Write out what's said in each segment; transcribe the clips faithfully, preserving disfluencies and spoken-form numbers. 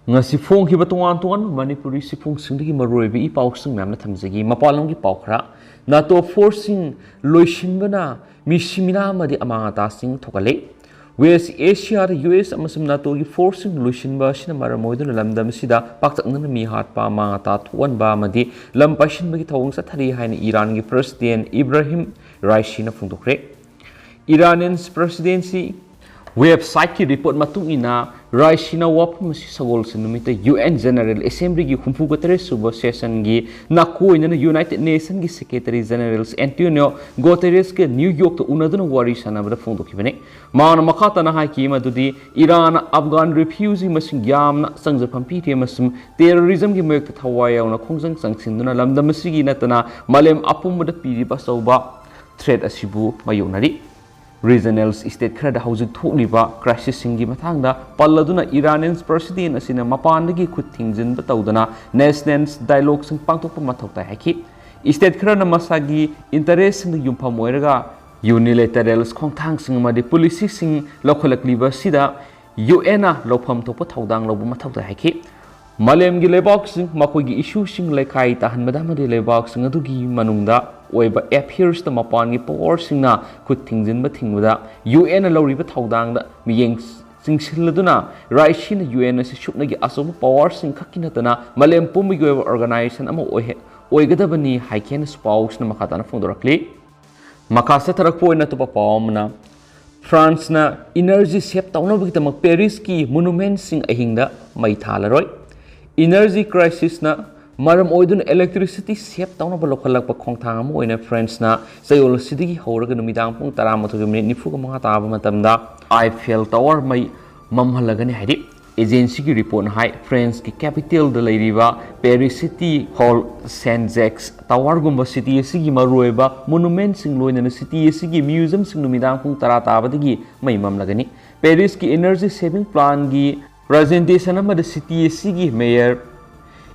ꯉꯁꯤ ꯐꯣꯡꯈꯤꯕ ꯇꯣꯉꯥꯟ ꯇꯣꯉꯥꯟꯕ ꯃꯅꯤꯄꯨꯔꯤ ꯁꯤꯐꯣꯡꯁꯤꯡꯗꯒꯤ ꯃꯔꯨꯑꯣꯏꯕ ꯏ ꯄꯥꯎꯁꯤꯡ ꯃꯌꯥꯝꯅ ꯊꯝꯖꯒꯦ꯫ ꯃꯄꯥꯟ ꯂꯝꯒꯤ ꯄꯥꯎ ꯈꯔ꯫ ꯅꯥꯇꯣ ꯐꯣꯔꯁꯁꯤꯡ ꯂꯣꯏꯁꯤꯟꯕꯅ ꯃꯤꯁꯤꯃꯤꯅꯥ ꯑꯃꯗꯤ ꯑꯃꯥꯡ ꯑꯇꯥꯁꯤꯡ ꯊꯣꯛꯍꯜꯂꯤ꯫ ꯋꯦꯁ ꯑꯦꯁꯤꯌꯥꯗ ꯌꯨ ꯑꯦꯁ ꯑꯃꯁꯨꯡ ꯅꯥꯇꯣꯒꯤ ꯐꯣꯔꯁꯁꯤꯡ ꯂꯣꯏꯁꯤꯟꯕ ꯑꯁꯤꯅ ꯃꯔꯝ ꯑꯣꯏꯗꯨꯅ ꯂꯝꯗꯝ ꯑꯁꯤꯗ ꯄꯥꯛꯇꯛꯅꯅ ꯃꯤ ꯍꯥꯠꯄ, ꯑꯃꯥꯡ ꯑꯇꯥ ꯊꯣꯛꯍꯟꯕ ꯑꯃꯗꯤ ꯂꯝ ꯄꯥꯏꯁꯤꯟꯕꯒꯤ ꯊꯧꯑꯣꯡ ꯆꯠꯊꯔꯤ ꯍꯥꯏꯅ ꯏꯔꯥꯟꯒꯤ ꯄ꯭ꯔꯁꯤꯗꯦꯟ ꯏꯕ꯭ꯔꯥꯍꯤꯝ ꯔꯥꯏꯁꯤꯅ ꯐꯣꯡꯗꯣꯛꯈ꯭ꯔꯦ꯫ ꯏꯔꯥꯅꯤꯌꯟ ꯄ꯭ꯔꯁꯤꯗꯦꯟꯁꯤ ꯋꯦꯕꯁꯥꯏꯠꯀꯤ ꯔꯤꯄꯣꯔꯠ ꯃꯇꯨꯡ ꯏꯟꯅ, ꯔꯥꯏꯁꯤꯅ ꯋꯥꯐꯝ ꯑꯁꯤ ꯁꯒꯣꯜꯁꯦꯟ ꯅꯨꯃꯤꯠꯇ ꯌꯨ ꯑꯦꯟ ꯖꯦꯅꯔꯦꯜ ꯑꯦꯁꯦꯝꯕ꯭ꯂꯤꯒꯤ ꯍꯨꯝꯐꯨꯒ ꯇꯔꯦꯠ ꯁꯨꯕ ꯁꯦꯁꯟꯒꯤ ꯅꯥꯀꯣꯏꯅꯅ ꯌꯨꯅꯥꯏꯇꯦꯗ ꯅꯦꯁꯟꯒꯤ ꯁꯦꯀ꯭ꯔꯦꯇꯔꯤ ꯖꯦꯅꯔꯦꯜ ꯑꯦꯟꯇꯣꯅꯤꯑꯣ ꯒꯣꯇꯦꯔꯦꯁꯀ ꯅ꯭ꯌꯨ ꯌꯣꯔꯛꯇ ꯎꯅꯗꯨꯅ ꯋꯥꯔꯤ ꯁꯥꯟꯅꯕꯗ ꯐꯣꯡꯗꯣꯛꯈꯤꯕꯅꯤ꯫ ꯃꯍꯥꯛꯅ ꯃꯈꯥ ꯇꯥꯅ ꯍꯥꯏꯈꯤ ꯃꯗꯨꯗꯤ ꯏꯔꯥꯟꯅ ꯑꯐꯒꯥꯟ ꯔꯤꯐ꯭ꯌꯨꯖꯤ ꯃꯁꯤꯡ ꯌꯥꯝꯅ ꯆꯪꯖꯐꯝ ꯄꯤꯔꯤ ꯑꯃꯁꯨꯡ ꯇꯦꯔꯣꯔꯤꯖꯝꯒꯤ ꯃꯥꯌꯣꯛꯇ ꯊꯋꯥꯏ ꯌꯥꯎꯅ ꯈꯣꯡꯖꯪ ꯆꯪꯁꯤꯟꯗꯨꯅ ꯂꯝꯗꯝ ꯑꯁꯤꯒꯤ ꯅꯠꯇꯅ ꯃꯥꯂꯦꯝ ꯑꯄꯨꯝꯕꯗ ꯄꯤꯔꯤꯕ ꯑꯆꯧꯕ ꯊ꯭ꯔꯦꯠ ꯑꯁꯤꯕꯨ ꯃꯥꯌꯣꯛꯅꯔꯤ꯫ ꯔꯤꯖꯅꯦꯜ ꯁ꯭ꯇꯦꯠ ꯈꯔꯗ ꯍꯧꯖꯤꯛ ꯊꯣꯛꯂꯤꯕ ꯀ꯭ꯔꯥꯏꯁꯤꯁꯁꯤꯡꯒꯤ ꯃꯇꯥꯡꯗ ꯄꯜꯂꯗꯨꯅ ꯏꯔꯥꯅꯤꯌꯟ ꯄ꯭ꯔꯁꯤꯗꯦꯟ ꯑꯁꯤꯅ ꯃꯄꯥꯟꯗꯒꯤ ꯈꯨꯠ ꯊꯤꯡꯖꯤꯟꯕ ꯇꯧꯗꯅ ꯅꯦꯁꯅꯦꯜ ꯗꯥꯏꯂꯣꯒꯁꯤꯡ ꯄꯥꯡꯊꯣꯛꯄ ꯃꯊꯧ ꯇꯥꯏ ꯍꯥꯏꯈꯤ꯫ ꯁ꯭ꯇꯦꯠ ꯈꯔꯅ ꯃꯁꯥꯒꯤ ꯏꯟꯇꯔꯦꯁꯁꯤꯡꯗ ꯌꯨꯝꯐꯝ ꯑꯣꯏꯔꯒ ꯌꯨꯅꯤꯂꯦꯇꯔꯦꯜ ꯈꯣꯡꯊꯥꯡꯁꯤꯡ ꯑꯃꯗꯤ ꯄꯣꯂꯤꯁꯤꯁꯤꯡ ꯂꯧꯈꯠꯂꯛꯂꯤꯕ ꯑꯁꯤꯗ ꯌꯨ ꯑꯦꯟꯅ ꯂꯧꯐꯝ ꯊꯣꯛꯄ ꯊꯧꯗꯥꯡ ꯂꯧꯕ ꯃꯊꯧ ꯇꯥꯏ ꯍꯥꯏꯈꯤ꯫ ꯃꯥꯂꯦꯝꯒꯤ ꯂꯩꯕꯥꯛꯁꯤꯡ ꯃꯈꯣꯏꯒꯤ ꯏꯁꯨꯁꯤꯡ ꯂꯩꯈꯥꯏ ꯇꯥꯍꯟꯕꯗ ꯑꯃꯗꯤ ꯂꯩꯕꯥꯛꯁꯤꯡ ꯑꯗꯨꯒꯤ ꯃꯅꯨꯡꯗ ꯑꯣꯏꯕ ꯑꯦꯐꯤꯌꯔꯁꯇ ꯃꯄꯥꯟꯒꯤ ꯄꯋꯥꯔꯁꯤꯡꯅ ꯈꯨꯠ ꯊꯤꯡꯖꯤꯟꯕ ꯊꯤꯡꯕꯗ ꯌꯨ ꯑꯦꯟꯅ ꯂꯧꯔꯤꯕ ꯊꯧꯗꯥꯡꯗ ꯃꯤꯠꯌꯦꯡ ꯆꯤꯡꯁꯤꯜꯂꯗꯨꯅ ꯔꯥꯏꯁꯤꯅ ꯌꯨ ꯑꯦꯟ ꯑꯁꯤ ꯁꯨꯞꯅꯒꯤ ꯑꯆꯧꯕ ꯄꯋꯥꯔꯁꯤꯡ ꯈꯛꯀꯤ ꯅꯠꯇꯅ ꯃꯥꯂꯦꯝ ꯄꯨꯝꯕꯒꯤ ꯑꯣꯏꯕ ꯑꯣꯔꯒꯅꯥꯏꯖꯦꯁꯟ ꯑꯃ ꯑꯣꯏꯍꯦ-, ꯑꯣꯏꯒꯗꯕꯅꯤ ꯍꯥꯏꯈꯤ ꯍꯥꯏꯅꯁꯨ ꯄꯥꯎꯁꯤꯅ ꯃꯈꯥ ꯇꯥꯅ ꯐꯣꯡꯗꯣꯔꯛꯂꯤ꯫ ꯃꯈꯥ ꯆꯠꯊꯔꯛꯄ ꯑꯣꯏꯅ ꯑꯇꯣꯞꯄ ꯄꯥꯎ ꯑꯃꯅ, ꯐ꯭ꯔꯥꯟꯁꯅ ꯏꯅꯔꯖꯤ ꯁꯦꯞ ꯇꯧꯅꯕꯒꯤꯗꯃꯛ ꯄꯦꯔꯤꯁꯀꯤ ꯃꯣꯅꯨꯃꯦꯟꯠꯁꯤꯡ ꯑꯍꯤꯡꯗ ꯃꯩ ꯊꯥꯜꯂꯔꯣꯏ꯫ ꯏꯅꯔꯖꯤ ꯀ꯭ꯔꯥꯏꯁꯤꯁꯅ ꯃꯔꯝ ꯑꯣꯏꯗꯨꯅ ꯏꯂꯦꯛꯇ꯭ꯔꯤꯁꯤꯇꯤ ꯁꯦꯞ ꯇꯧꯅꯕ ꯂꯧꯈꯠꯂꯛꯄ ꯈꯣꯡꯊꯥꯡ ꯑꯃ ꯑꯣꯏꯅ ꯐ꯭ꯔꯥꯟꯁꯅ ꯆꯌꯣꯜ ꯑꯁꯤꯗꯒꯤ ꯍꯧꯔꯒ ꯅꯨꯃꯤꯗꯥꯡ ꯄꯨꯡ ꯇꯔꯥꯃꯥꯊꯣꯏꯒꯤ ꯃꯤꯅꯤꯠ ꯅꯤꯐꯨꯒ ꯃꯉꯥ ꯇꯥꯕ ꯃꯇꯝꯗ ꯑꯥꯏꯐꯦꯜ ꯇꯋꯥꯔ ꯃꯩ ꯃꯝꯍꯜꯂꯒꯅꯤ ꯍꯥꯏꯔꯤ꯫ ꯑꯦꯖꯦꯟꯁꯤꯒꯤ ꯔꯤꯄꯣꯔꯠꯅ ꯍꯥꯏ, ꯐ꯭ꯔꯦꯟꯁꯀꯤ ꯀꯦꯄꯤꯇꯦꯜꯗ ꯂꯩꯔꯤꯕ ꯄꯦꯔꯤꯁ ꯁꯤꯇꯤ ꯍꯣꯜ, ꯁꯦꯟ ꯖꯦꯛꯁ ꯇꯋꯥꯔꯒꯨꯝꯕ ꯁꯤꯇꯤ ꯑꯁꯤꯒꯤ ꯃꯔꯨꯑꯣꯏꯕ ꯃꯣꯅꯨꯃꯦꯟꯠꯁꯤꯡ ꯂꯣꯏꯅꯅ ꯁꯤꯇꯤ ꯑꯁꯤꯒꯤ ꯃ꯭ꯌꯨꯖꯝꯁꯤꯡ ꯅꯨꯃꯤꯗꯥꯡ ꯄꯨꯡ ꯇꯔꯥ ꯇꯥꯕꯗꯒꯤ ꯃꯩ ꯃꯝꯂꯒꯅꯤ꯫ ꯄꯦꯔꯤꯁꯀꯤ ꯏꯅꯔꯖꯤ ꯁꯦꯚꯤꯡ ꯄ꯭ꯂꯥꯟꯒꯤ ꯄ꯭ꯔꯖꯦꯟꯇꯦꯁꯟ ꯑꯃꯗ ꯁꯤꯇꯤ ꯑꯁꯤꯒꯤ ꯃꯦꯌꯔ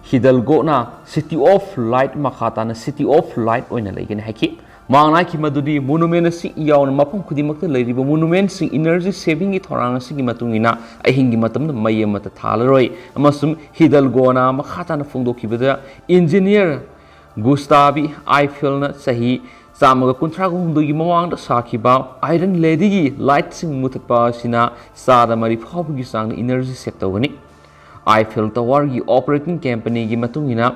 ꯍꯤꯗꯜꯒꯣꯅ ꯁꯤꯇꯤ ꯑꯣꯐ ꯂꯥꯏꯠ, ꯃꯈꯥ ꯇꯥꯅ ꯁꯤꯇꯤ ꯑꯣꯐ ꯂꯥꯏꯠ ꯑꯣꯏꯅ ꯂꯩꯒꯅꯤ ꯍꯥꯏꯈꯤ꯫ ꯃꯍꯥꯛꯅ ꯍꯥꯏꯈꯤ ꯃꯗꯨꯗꯤ monument ꯑꯁꯤ ꯌꯥꯎꯅ ꯃꯐꯝ ꯈꯨꯗꯤꯡꯃꯛꯇ ꯂꯩꯔꯤꯕ monumentꯁꯤꯡ energy savingꯒꯤ ꯊꯧꯔꯥꯡ ꯑꯁꯤꯒꯤ ꯃꯇꯨꯡ ꯏꯟꯅ ꯑꯍꯤꯡꯒꯤ ꯃꯇꯝꯗ ꯃꯩ ꯑꯃꯠꯇ ꯊꯥꯜꯂꯔꯣꯏ ꯑꯃꯁꯨꯡ ꯍꯤꯗꯜꯒꯣꯅ ꯃꯈꯥ ꯇꯥꯅ ꯐꯣꯡꯗꯣꯛꯈꯤꯕꯗ engineer Gustave Eiffelꯅ ꯆꯍꯤ ꯆꯥꯝꯃꯒ ꯀꯨꯟꯊ꯭ꯔꯥꯒ ꯍꯨꯝꯗꯣꯏꯒꯤ ꯃꯃꯥꯡꯗ ꯁꯥꯈꯤꯕ Iron Ladyꯒꯤ lightꯁꯤꯡ ꯃꯨꯊꯠꯄ ꯑꯁꯤꯅ ꯆꯥꯗ ꯃꯔꯤ ꯐꯥꯎꯕꯒꯤ ꯆꯥꯡꯗ energy save ꯇꯧꯒꯅꯤ꯫ Eiffel Towerꯒꯤ operating companyꯒꯤ ꯃꯇꯨꯡ ꯏꯟꯅ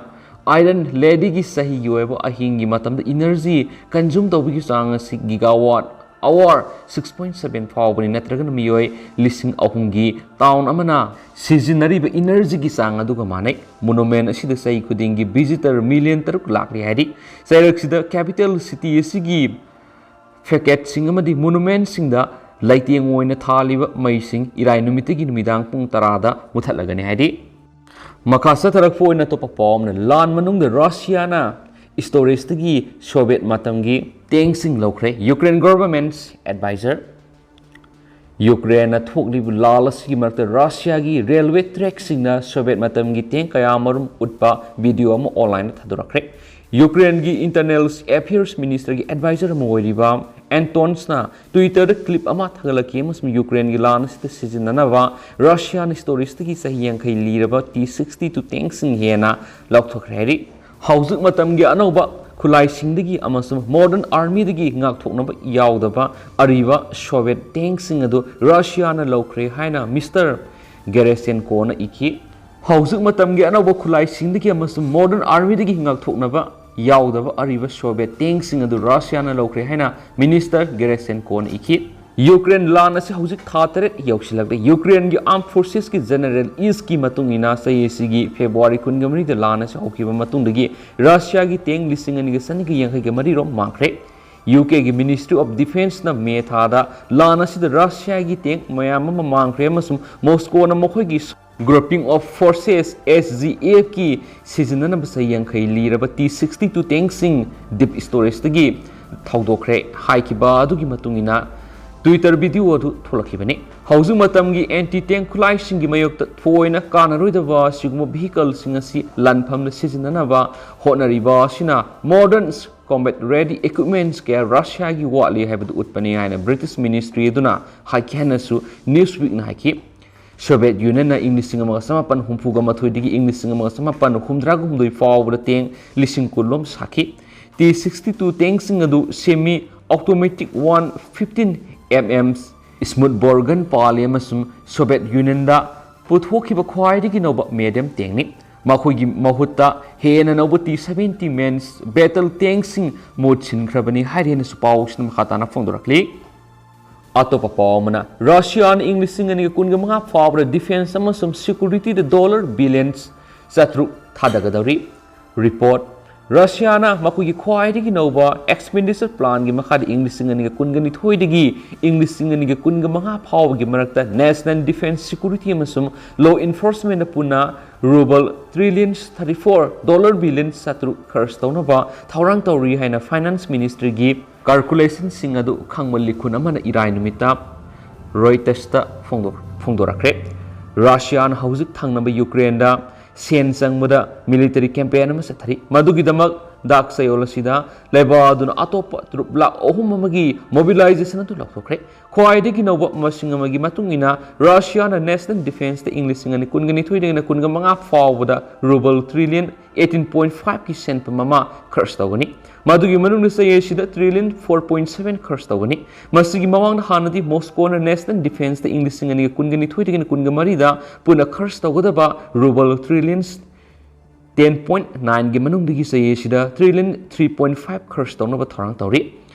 Iron Ladyꯒꯤ ꯆꯍꯤꯒꯤ ꯑꯣꯏꯕ ꯑꯍꯤꯡꯒꯤ ꯃꯇꯝꯗ energy consume ꯇꯧꯕꯒꯤ ꯆꯥꯡ ꯑꯁꯤ gigawatt hour six point seven ꯐꯥꯎꯕꯅꯤ, ꯅꯠꯇ꯭ꯔꯒꯅ ꯃꯤꯑꯣꯏ ꯂꯤꯁꯤꯡ ꯑꯍꯨꯝꯒꯤ town ꯑꯃꯅ ꯁꯤꯖꯤꯟꯅꯔꯤꯕ energyꯒꯤ ꯆꯥꯡ ꯑꯗꯨꯒ ꯃꯥꯟꯅꯩ꯫ Monument ꯑꯁꯤꯗ ꯆꯍꯤ ꯈꯨꯗꯤꯡꯒꯤ visitor million ꯇꯔꯨꯛ ꯂꯥꯛꯂꯤ ꯍꯥꯏꯔꯤ꯫ ꯆꯩꯔꯛꯁꯤꯗ capital city ꯑꯁꯤꯒꯤ facade ꯁꯤꯡ ꯑꯃꯗꯤ monument ꯁꯤꯡꯗ ꯂꯩꯇꯦꯡ ꯑꯣꯏꯅ ꯊꯥꯜꯂꯤꯕ ꯃꯩꯁꯤꯡ ꯏꯔꯥꯏ ꯅꯨꯃꯤꯠꯇꯒꯤ ꯅꯨꯃꯤꯗꯥꯡ ꯄꯨꯡ ꯇꯔꯥꯗ ꯃꯨꯊꯠꯂꯒꯅꯤ ꯍꯥꯏꯔꯤ꯫ ꯃꯈꯥ ꯆꯠꯊꯔꯛꯄ ꯑꯣꯏꯅ ꯑꯇꯣꯞꯄ ꯄꯥꯎ ꯑꯃꯅ, ꯂꯥꯟ ꯃꯅꯨꯡꯗ ꯔꯁꯤꯌꯥꯅ storageꯇꯒꯤ Soviet ꯃꯇꯝꯒꯤ tankꯁꯤꯡ ꯂꯧꯈ꯭ꯔꯦ꯫ Ukraine government's advisor, ꯌꯨꯀ꯭ꯔꯦꯟꯅ ꯊꯣꯛꯂꯤꯕ ꯂꯥꯜ ꯑꯁꯤꯒꯤ ꯃꯔꯛꯇ ꯔꯁꯤꯌꯥꯒꯤ railway trackꯁꯤꯡꯅ Soviet ꯃꯇꯝꯒꯤ tank ꯀꯌꯥ ꯑꯃꯔꯣꯝ ꯎꯠꯄ video ꯑꯃ online ꯊꯥꯗꯣꯔꯛꯈ꯭ꯔꯦ꯫ ꯌꯨꯀ꯭ꯔꯦꯟꯒꯤ internal affairs ministerꯒꯤ advisor ꯑꯃ ꯑꯣꯏꯔꯤꯕ Antonsꯅ Twitterꯗ clip ꯑꯃ ꯊꯥꯒꯠꯂꯛꯈꯤ ꯑꯃꯁꯨꯡ ꯌꯨꯀ꯭ꯔꯦꯟꯒꯤ ꯂꯥꯟ ꯑꯁꯤꯗ ꯁꯤꯖꯤꯟꯅꯅꯕ ꯔꯁꯤꯌꯥꯅ storageꯇꯒꯤ ꯆꯍꯤ ꯌꯥꯡꯈꯩ ꯂꯤꯔꯕ T sixty two tankꯁꯤꯡ ꯍꯦꯟꯅ ꯂꯧꯊꯣꯛꯈ꯭ꯔꯦ ꯍꯥꯏꯔꯤ꯫ ꯍꯧꯖꯤꯛ ꯃꯇꯝꯒꯤ ꯑꯅꯧꯕ ꯈꯨꯠꯂꯥꯏꯁꯤꯡꯗꯒꯤ ꯑꯃꯁꯨꯡ modern armyꯗꯒꯤ ꯉꯥꯛꯊꯣꯛꯅꯕ ꯌꯥꯎꯗꯕ ꯑꯔꯤꯕ Soviet tankꯁꯤꯡ ꯑꯗꯨ ꯔꯁꯤꯌꯥꯅ ꯂꯧꯈ꯭ꯔꯦ ꯍꯥꯏꯅ Mister Gerasenkoꯅ ꯏꯈꯤ꯫ ꯍꯧꯖꯤꯛ ꯃꯇꯝꯒꯤ ꯑꯅꯧꯕ ꯈꯨꯠꯂꯥꯏꯁꯤꯡꯗꯒꯤ ꯑꯃꯁꯨꯡ modern armyꯗꯒꯤ ꯉꯥꯛꯊꯣꯛꯅꯕ ꯌꯥꯎꯗꯕ ꯑꯔꯤꯕ Soviet tankꯁꯤꯡ ꯑꯗꯨ ꯔꯁꯤꯌꯥꯅ ꯂꯧꯈ꯭ꯔꯦ ꯍꯥꯏꯅ Minister Gerasenkoꯅ ꯏꯈꯤ꯫ ꯌꯨꯀ꯭ꯔꯦꯟ ꯂꯥꯟ ꯑꯁꯤ ꯍꯧꯖꯤꯛ ꯊꯥ ꯇꯔꯦꯠ ꯌꯧꯁꯤꯜꯂꯛꯂꯦ꯫ ꯌꯨꯀ꯭ꯔꯦꯟꯒꯤ armed forcesꯀꯤ general ꯏꯁꯀꯤ ꯃꯇꯨꯡ ꯏꯟꯅ, ꯆꯍꯤ ꯑꯁꯤꯒꯤ February ꯀꯨꯟꯒ ꯃꯔꯤꯗ ꯂꯥꯟ ꯑꯁꯤ ꯍꯧꯈꯤꯕ ꯃꯇꯨꯡꯗꯒꯤ ꯔꯁꯤꯌꯥꯒꯤ tank ꯂꯤꯁꯤꯡ ꯑꯅꯤꯒ ꯆꯅꯤꯒ ꯌꯥꯡꯈꯩꯒ ꯃꯔꯤ ꯔꯣꯝ ꯃꯥꯡꯈ꯭ꯔꯦ꯫ UKꯒꯤ Ministry of Defenceꯅ May ꯊꯥꯗ ꯂꯥꯟ ꯑꯁꯤꯗ ꯔꯁꯤꯌꯥꯒꯤ tank ꯃꯌꯥꯝ ꯑꯃ ꯃꯥꯡꯈ꯭ꯔꯦ ꯑꯃꯁꯨꯡ ꯃꯣꯁꯀꯣꯅ ꯃꯈꯣꯏꯒꯤ Grouping of Forces, SGFꯀꯤ ꯁꯤꯖꯤꯟꯅꯅꯕ ꯆꯍꯤ ꯌꯥꯡꯈꯩ ꯂꯤꯔꯕ T sixty two tankꯁꯤꯡ deep storageꯇꯒꯤ ꯊꯧꯗꯣꯛꯈ꯭ꯔꯦ ꯍꯥꯏꯈꯤꯕ ꯑꯗꯨꯒꯤ ꯃꯇꯨꯡ ꯏꯟꯅ Twitter video ꯑꯗꯨ ꯊꯣꯛꯂꯛꯈꯤꯕꯅꯤ꯫ ꯍꯧꯖꯤꯛ ꯃꯇꯝꯒꯤ anti tank ꯈꯨꯠꯂꯥꯏꯁꯤꯡꯒꯤ ꯃꯥꯌꯣꯛꯇ ꯊꯣꯏꯅ ꯀꯥꯟꯅꯔꯣꯏꯗꯕ ꯑꯁꯤꯒꯨꯝꯕ vehicleꯁꯤꯡ ꯑꯁꯤ ꯂꯥꯟꯐꯝꯗ ꯁꯤꯖꯤꯟꯅꯅꯕ ꯍꯣꯠꯅꯔꯤꯕ ꯑꯁꯤꯅ modern combat ready equipments ꯀꯌꯥ ꯔꯁꯤꯌꯥꯒꯤ ꯋꯥꯠꯂꯤ ꯍꯥꯏꯕꯗꯨ ꯎꯠꯄꯅꯤ ꯍꯥꯏꯅ ꯕ꯭ꯔꯤꯇꯤꯁ ꯃꯤꯅꯤꯁꯇ꯭ꯔꯤ ꯑꯗꯨꯅ ꯍꯥꯏꯈꯤ ꯍꯥꯏꯅꯁꯨ ꯅ꯭ꯌꯨꯁ ꯋꯤꯛꯅ ꯍꯥꯏꯈꯤ꯫ ꯁꯣꯚꯤꯌꯦꯠ ꯌꯨꯅꯤꯌꯟꯅ ꯏꯪ ꯂꯤꯁꯤꯡ ꯑꯃꯒ ꯆꯃꯥꯄꯟ ꯍꯨꯝꯐꯨꯒ ꯃꯥꯊꯣꯏꯗꯒꯤ ꯏꯪ ꯂꯤꯁꯤꯡ ꯑꯃꯒ ꯆꯃꯥꯄꯟ ꯍꯨꯝꯗ꯭ꯔꯥꯒ ꯍꯨꯝꯗꯣꯏ ꯐꯥꯎꯕꯗ ꯇꯦꯡ ꯂꯤꯁꯤꯡ ꯀꯨꯟ ꯂꯣꯝ ꯁꯥꯈꯤ꯫ ꯇꯤ ꯁꯤꯛꯁꯇꯤ ꯇꯨ ꯇꯦꯡꯁꯤꯡ ꯑꯗꯨ semi automatic one fifteen M M smooth ꯕꯣꯔ ꯒꯟ ꯄꯥꯜꯂꯤ ꯑꯃꯁꯨꯡ ꯁꯣꯚꯤꯌꯦꯠ ꯌꯨꯅꯤꯌꯟꯗ ꯄꯨꯊꯣꯛꯈꯤꯕ ꯈ꯭ꯋꯥꯏꯗꯒꯤ ꯅꯧꯕ ꯃꯦꯗꯤꯌꯝ ꯇꯦꯡꯅꯤ꯫ ꯃꯈꯣꯏꯒꯤ ꯃꯍꯨꯠꯇ ꯍꯦꯟꯅ ꯅꯧꯕ ꯇꯤ ꯁꯚꯦꯟꯇꯤ ꯃꯦꯟꯁ ꯕꯦꯇꯜ ꯇꯦꯡꯁꯤꯡ ꯃꯍꯨꯠ ꯁꯤꯟꯈ꯭ꯔꯕꯅꯤ ꯍꯥꯏꯔꯤ ꯍꯥꯏꯅꯁꯨ ꯄꯥꯎꯁꯤꯅ ꯃꯈꯥ ꯇꯥꯅ ꯐꯣꯡꯗꯣꯔꯛꯂꯤ꯫ ꯑꯇꯣꯞꯄ ꯄꯥꯎ ꯑꯃꯅ, ꯔꯁꯤꯌꯥꯅ ꯏꯪ ꯂꯤꯁꯤꯡ ꯑꯅꯤꯒ ꯀꯨꯟꯒ ꯃꯉꯥ ꯐꯥꯎꯕꯗ ꯗꯤꯐꯦꯟꯁ ꯑꯃꯁꯨꯡ ꯁꯦꯀ꯭ꯌꯨꯔꯤꯇꯤꯗ ꯗꯣꯂꯔ ꯕꯤꯂꯤꯌꯟ ꯆꯥꯇ꯭ꯔꯨꯛ ꯊꯥꯗꯒꯗꯧꯔꯤ꯫ ꯔꯤꯄꯣꯔꯠ, ꯔꯁꯤꯌꯥꯅ ꯃꯈꯣꯏꯒꯤ ꯈ꯭ꯋꯥꯏꯗꯒꯤ ꯅꯧꯕ ꯑꯦꯛꯁꯄꯦꯟꯗꯤꯆꯔ ꯄ꯭ꯂꯥꯟꯒꯤ ꯃꯈꯥꯗ ꯏꯪ ꯂꯤꯁꯤꯡ ꯑꯅꯤꯒ ꯀꯨꯟꯒ ꯅꯤꯊꯣꯏꯗꯒꯤ ꯏꯪ ꯂꯤꯁꯤꯡ ꯑꯅꯤꯒ ꯀꯨꯟꯒ ꯃꯉꯥ ꯐꯥꯎꯕꯒꯤ ꯃꯔꯛꯇ ꯅꯦꯁꯅꯦꯜ ꯗꯤꯐꯦꯟꯁ, ꯁꯦꯀ꯭ꯌꯨꯔꯤꯇꯤ ꯑꯃꯁꯨꯡ ꯂꯣ ꯏꯟꯐꯣꯔꯁꯃꯦꯟꯗ ꯄꯨꯟꯅ rouble trillion thirty four, dollar billion ꯆꯥꯇ꯭ꯔꯨꯛ ꯈꯔꯆ ꯇꯧꯅꯕ ꯊꯧꯔꯥꯡ ꯇꯧꯔꯤ ꯍꯥꯏꯅ ꯐꯥꯏꯅꯥꯟꯁ ꯃꯤꯅꯤꯁꯇ꯭ꯔꯤꯒꯤ ꯀꯥꯜꯀꯨꯂꯦꯁꯟꯁꯤꯡ ꯑꯗꯨ ꯈꯪꯕ ꯂꯤꯈꯨꯟ ꯑꯃꯅ ꯏꯔꯥꯏ ꯅꯨꯃꯤꯠꯇ ꯔꯣꯏꯇꯔꯁꯇ ꯐꯣꯡꯗꯣꯛ-, ꯐꯣꯡꯗꯣꯔꯛꯈ꯭ꯔꯦ꯫ ꯔꯁꯤꯌꯥꯅ ꯍꯧꯖꯤꯛ ꯊꯪꯅꯕ ꯌꯨꯀ꯭ꯔꯦꯟꯗ ꯁꯦꯟ ꯆꯪꯕꯗ ꯃꯤꯂꯤꯇꯔꯤ ꯀꯦꯝꯄꯦꯟ ꯑꯃ ꯆꯠꯊꯔꯤ꯫ ꯃꯗꯨꯒꯤꯗꯃꯛ ꯗꯥꯛ ꯆꯌꯣꯜ ꯑꯁꯤꯗ ꯂꯩꯕꯥꯛ ꯑꯗꯨꯅ ꯑꯇꯣꯞꯄ ꯇ꯭ꯔꯨꯞ ꯂꯥꯈ ꯑꯍꯨꯝ ꯑꯃꯒꯤ ꯃꯣꯕꯤꯂꯥꯏꯖꯦꯁꯟ ꯑꯗꯨ ꯂꯥꯎꯊꯣꯛꯈ꯭ꯔꯦ꯫ ꯈ꯭ꯋꯥꯏꯗꯒꯤ ꯅꯧꯕ ꯃꯁꯤꯡ ꯑꯃꯒꯤ ꯃꯇꯨꯡ ꯏꯟꯅ, ꯔꯁꯤꯌꯥꯅ ꯅꯦꯁꯅꯦꯜ ꯗꯤꯐꯦꯟꯁꯇ ꯏꯪ ꯂꯤꯁꯤꯡ ꯑꯅꯤ ꯀꯨꯟꯒ ꯅꯤꯊꯣꯏꯗꯒꯤꯅ ꯀꯨꯟꯒ ꯃꯉꯥ ꯐꯥꯎꯕꯗ ꯔꯨꯕꯜ ꯇ꯭ꯔꯤꯂꯤꯌꯟ ꯑꯩꯠꯇꯤꯟ ꯄꯣꯏꯟ ꯐꯥꯏꯚꯀꯤ ꯁꯦꯟꯐꯝ ꯑꯃ ꯈꯔꯆ ꯇꯧꯒꯅꯤ꯫ ꯃꯗꯨꯒꯤ ꯃꯅꯨꯡꯗ ꯆꯌꯣꯜ ꯑꯁꯤꯗ ꯇ꯭ꯔꯤꯂꯤꯌꯟ ꯐꯣꯔ ꯄꯣꯏꯟ ꯁꯚꯦꯟ ꯈꯔꯆ ꯇꯧꯒꯅꯤ꯫ ꯃꯁꯤꯒꯤ ꯃꯃꯥꯡꯗ ꯍꯥꯟꯅꯗꯤ ꯃꯣꯁꯀꯣꯅ ꯅꯦꯁꯅꯦꯜ ꯗꯤꯐꯦꯟꯁꯇ ꯏꯪ ꯂꯤꯁꯤꯡ ꯑꯅꯤꯒ ꯀꯨꯟꯒ ꯅꯤꯊꯣꯏꯗꯒꯤꯅ ꯀꯨꯟꯒ ꯃꯔꯤꯗ ꯄꯨꯟꯅ ꯈꯔꯆ ꯇꯧꯒꯗꯕ ꯔꯨꯕꯜ ꯇ꯭ꯔꯤꯂꯤꯌꯟ ꯇꯦꯟ ꯄꯣꯏꯟ ꯅꯥꯏꯟꯒꯤ ꯃꯅꯨꯡꯗꯒꯤ ꯆꯌꯣꯜ ꯑꯁꯤꯗ ꯇ꯭ꯔꯤꯂꯤꯌꯟ ꯊ꯭ꯔꯤ ꯄꯣꯏꯟ ꯐꯥꯏꯚ ꯈꯔꯆ ꯇꯧꯅꯕ ꯊꯧꯔꯥꯡ ꯇꯧꯔꯤ꯫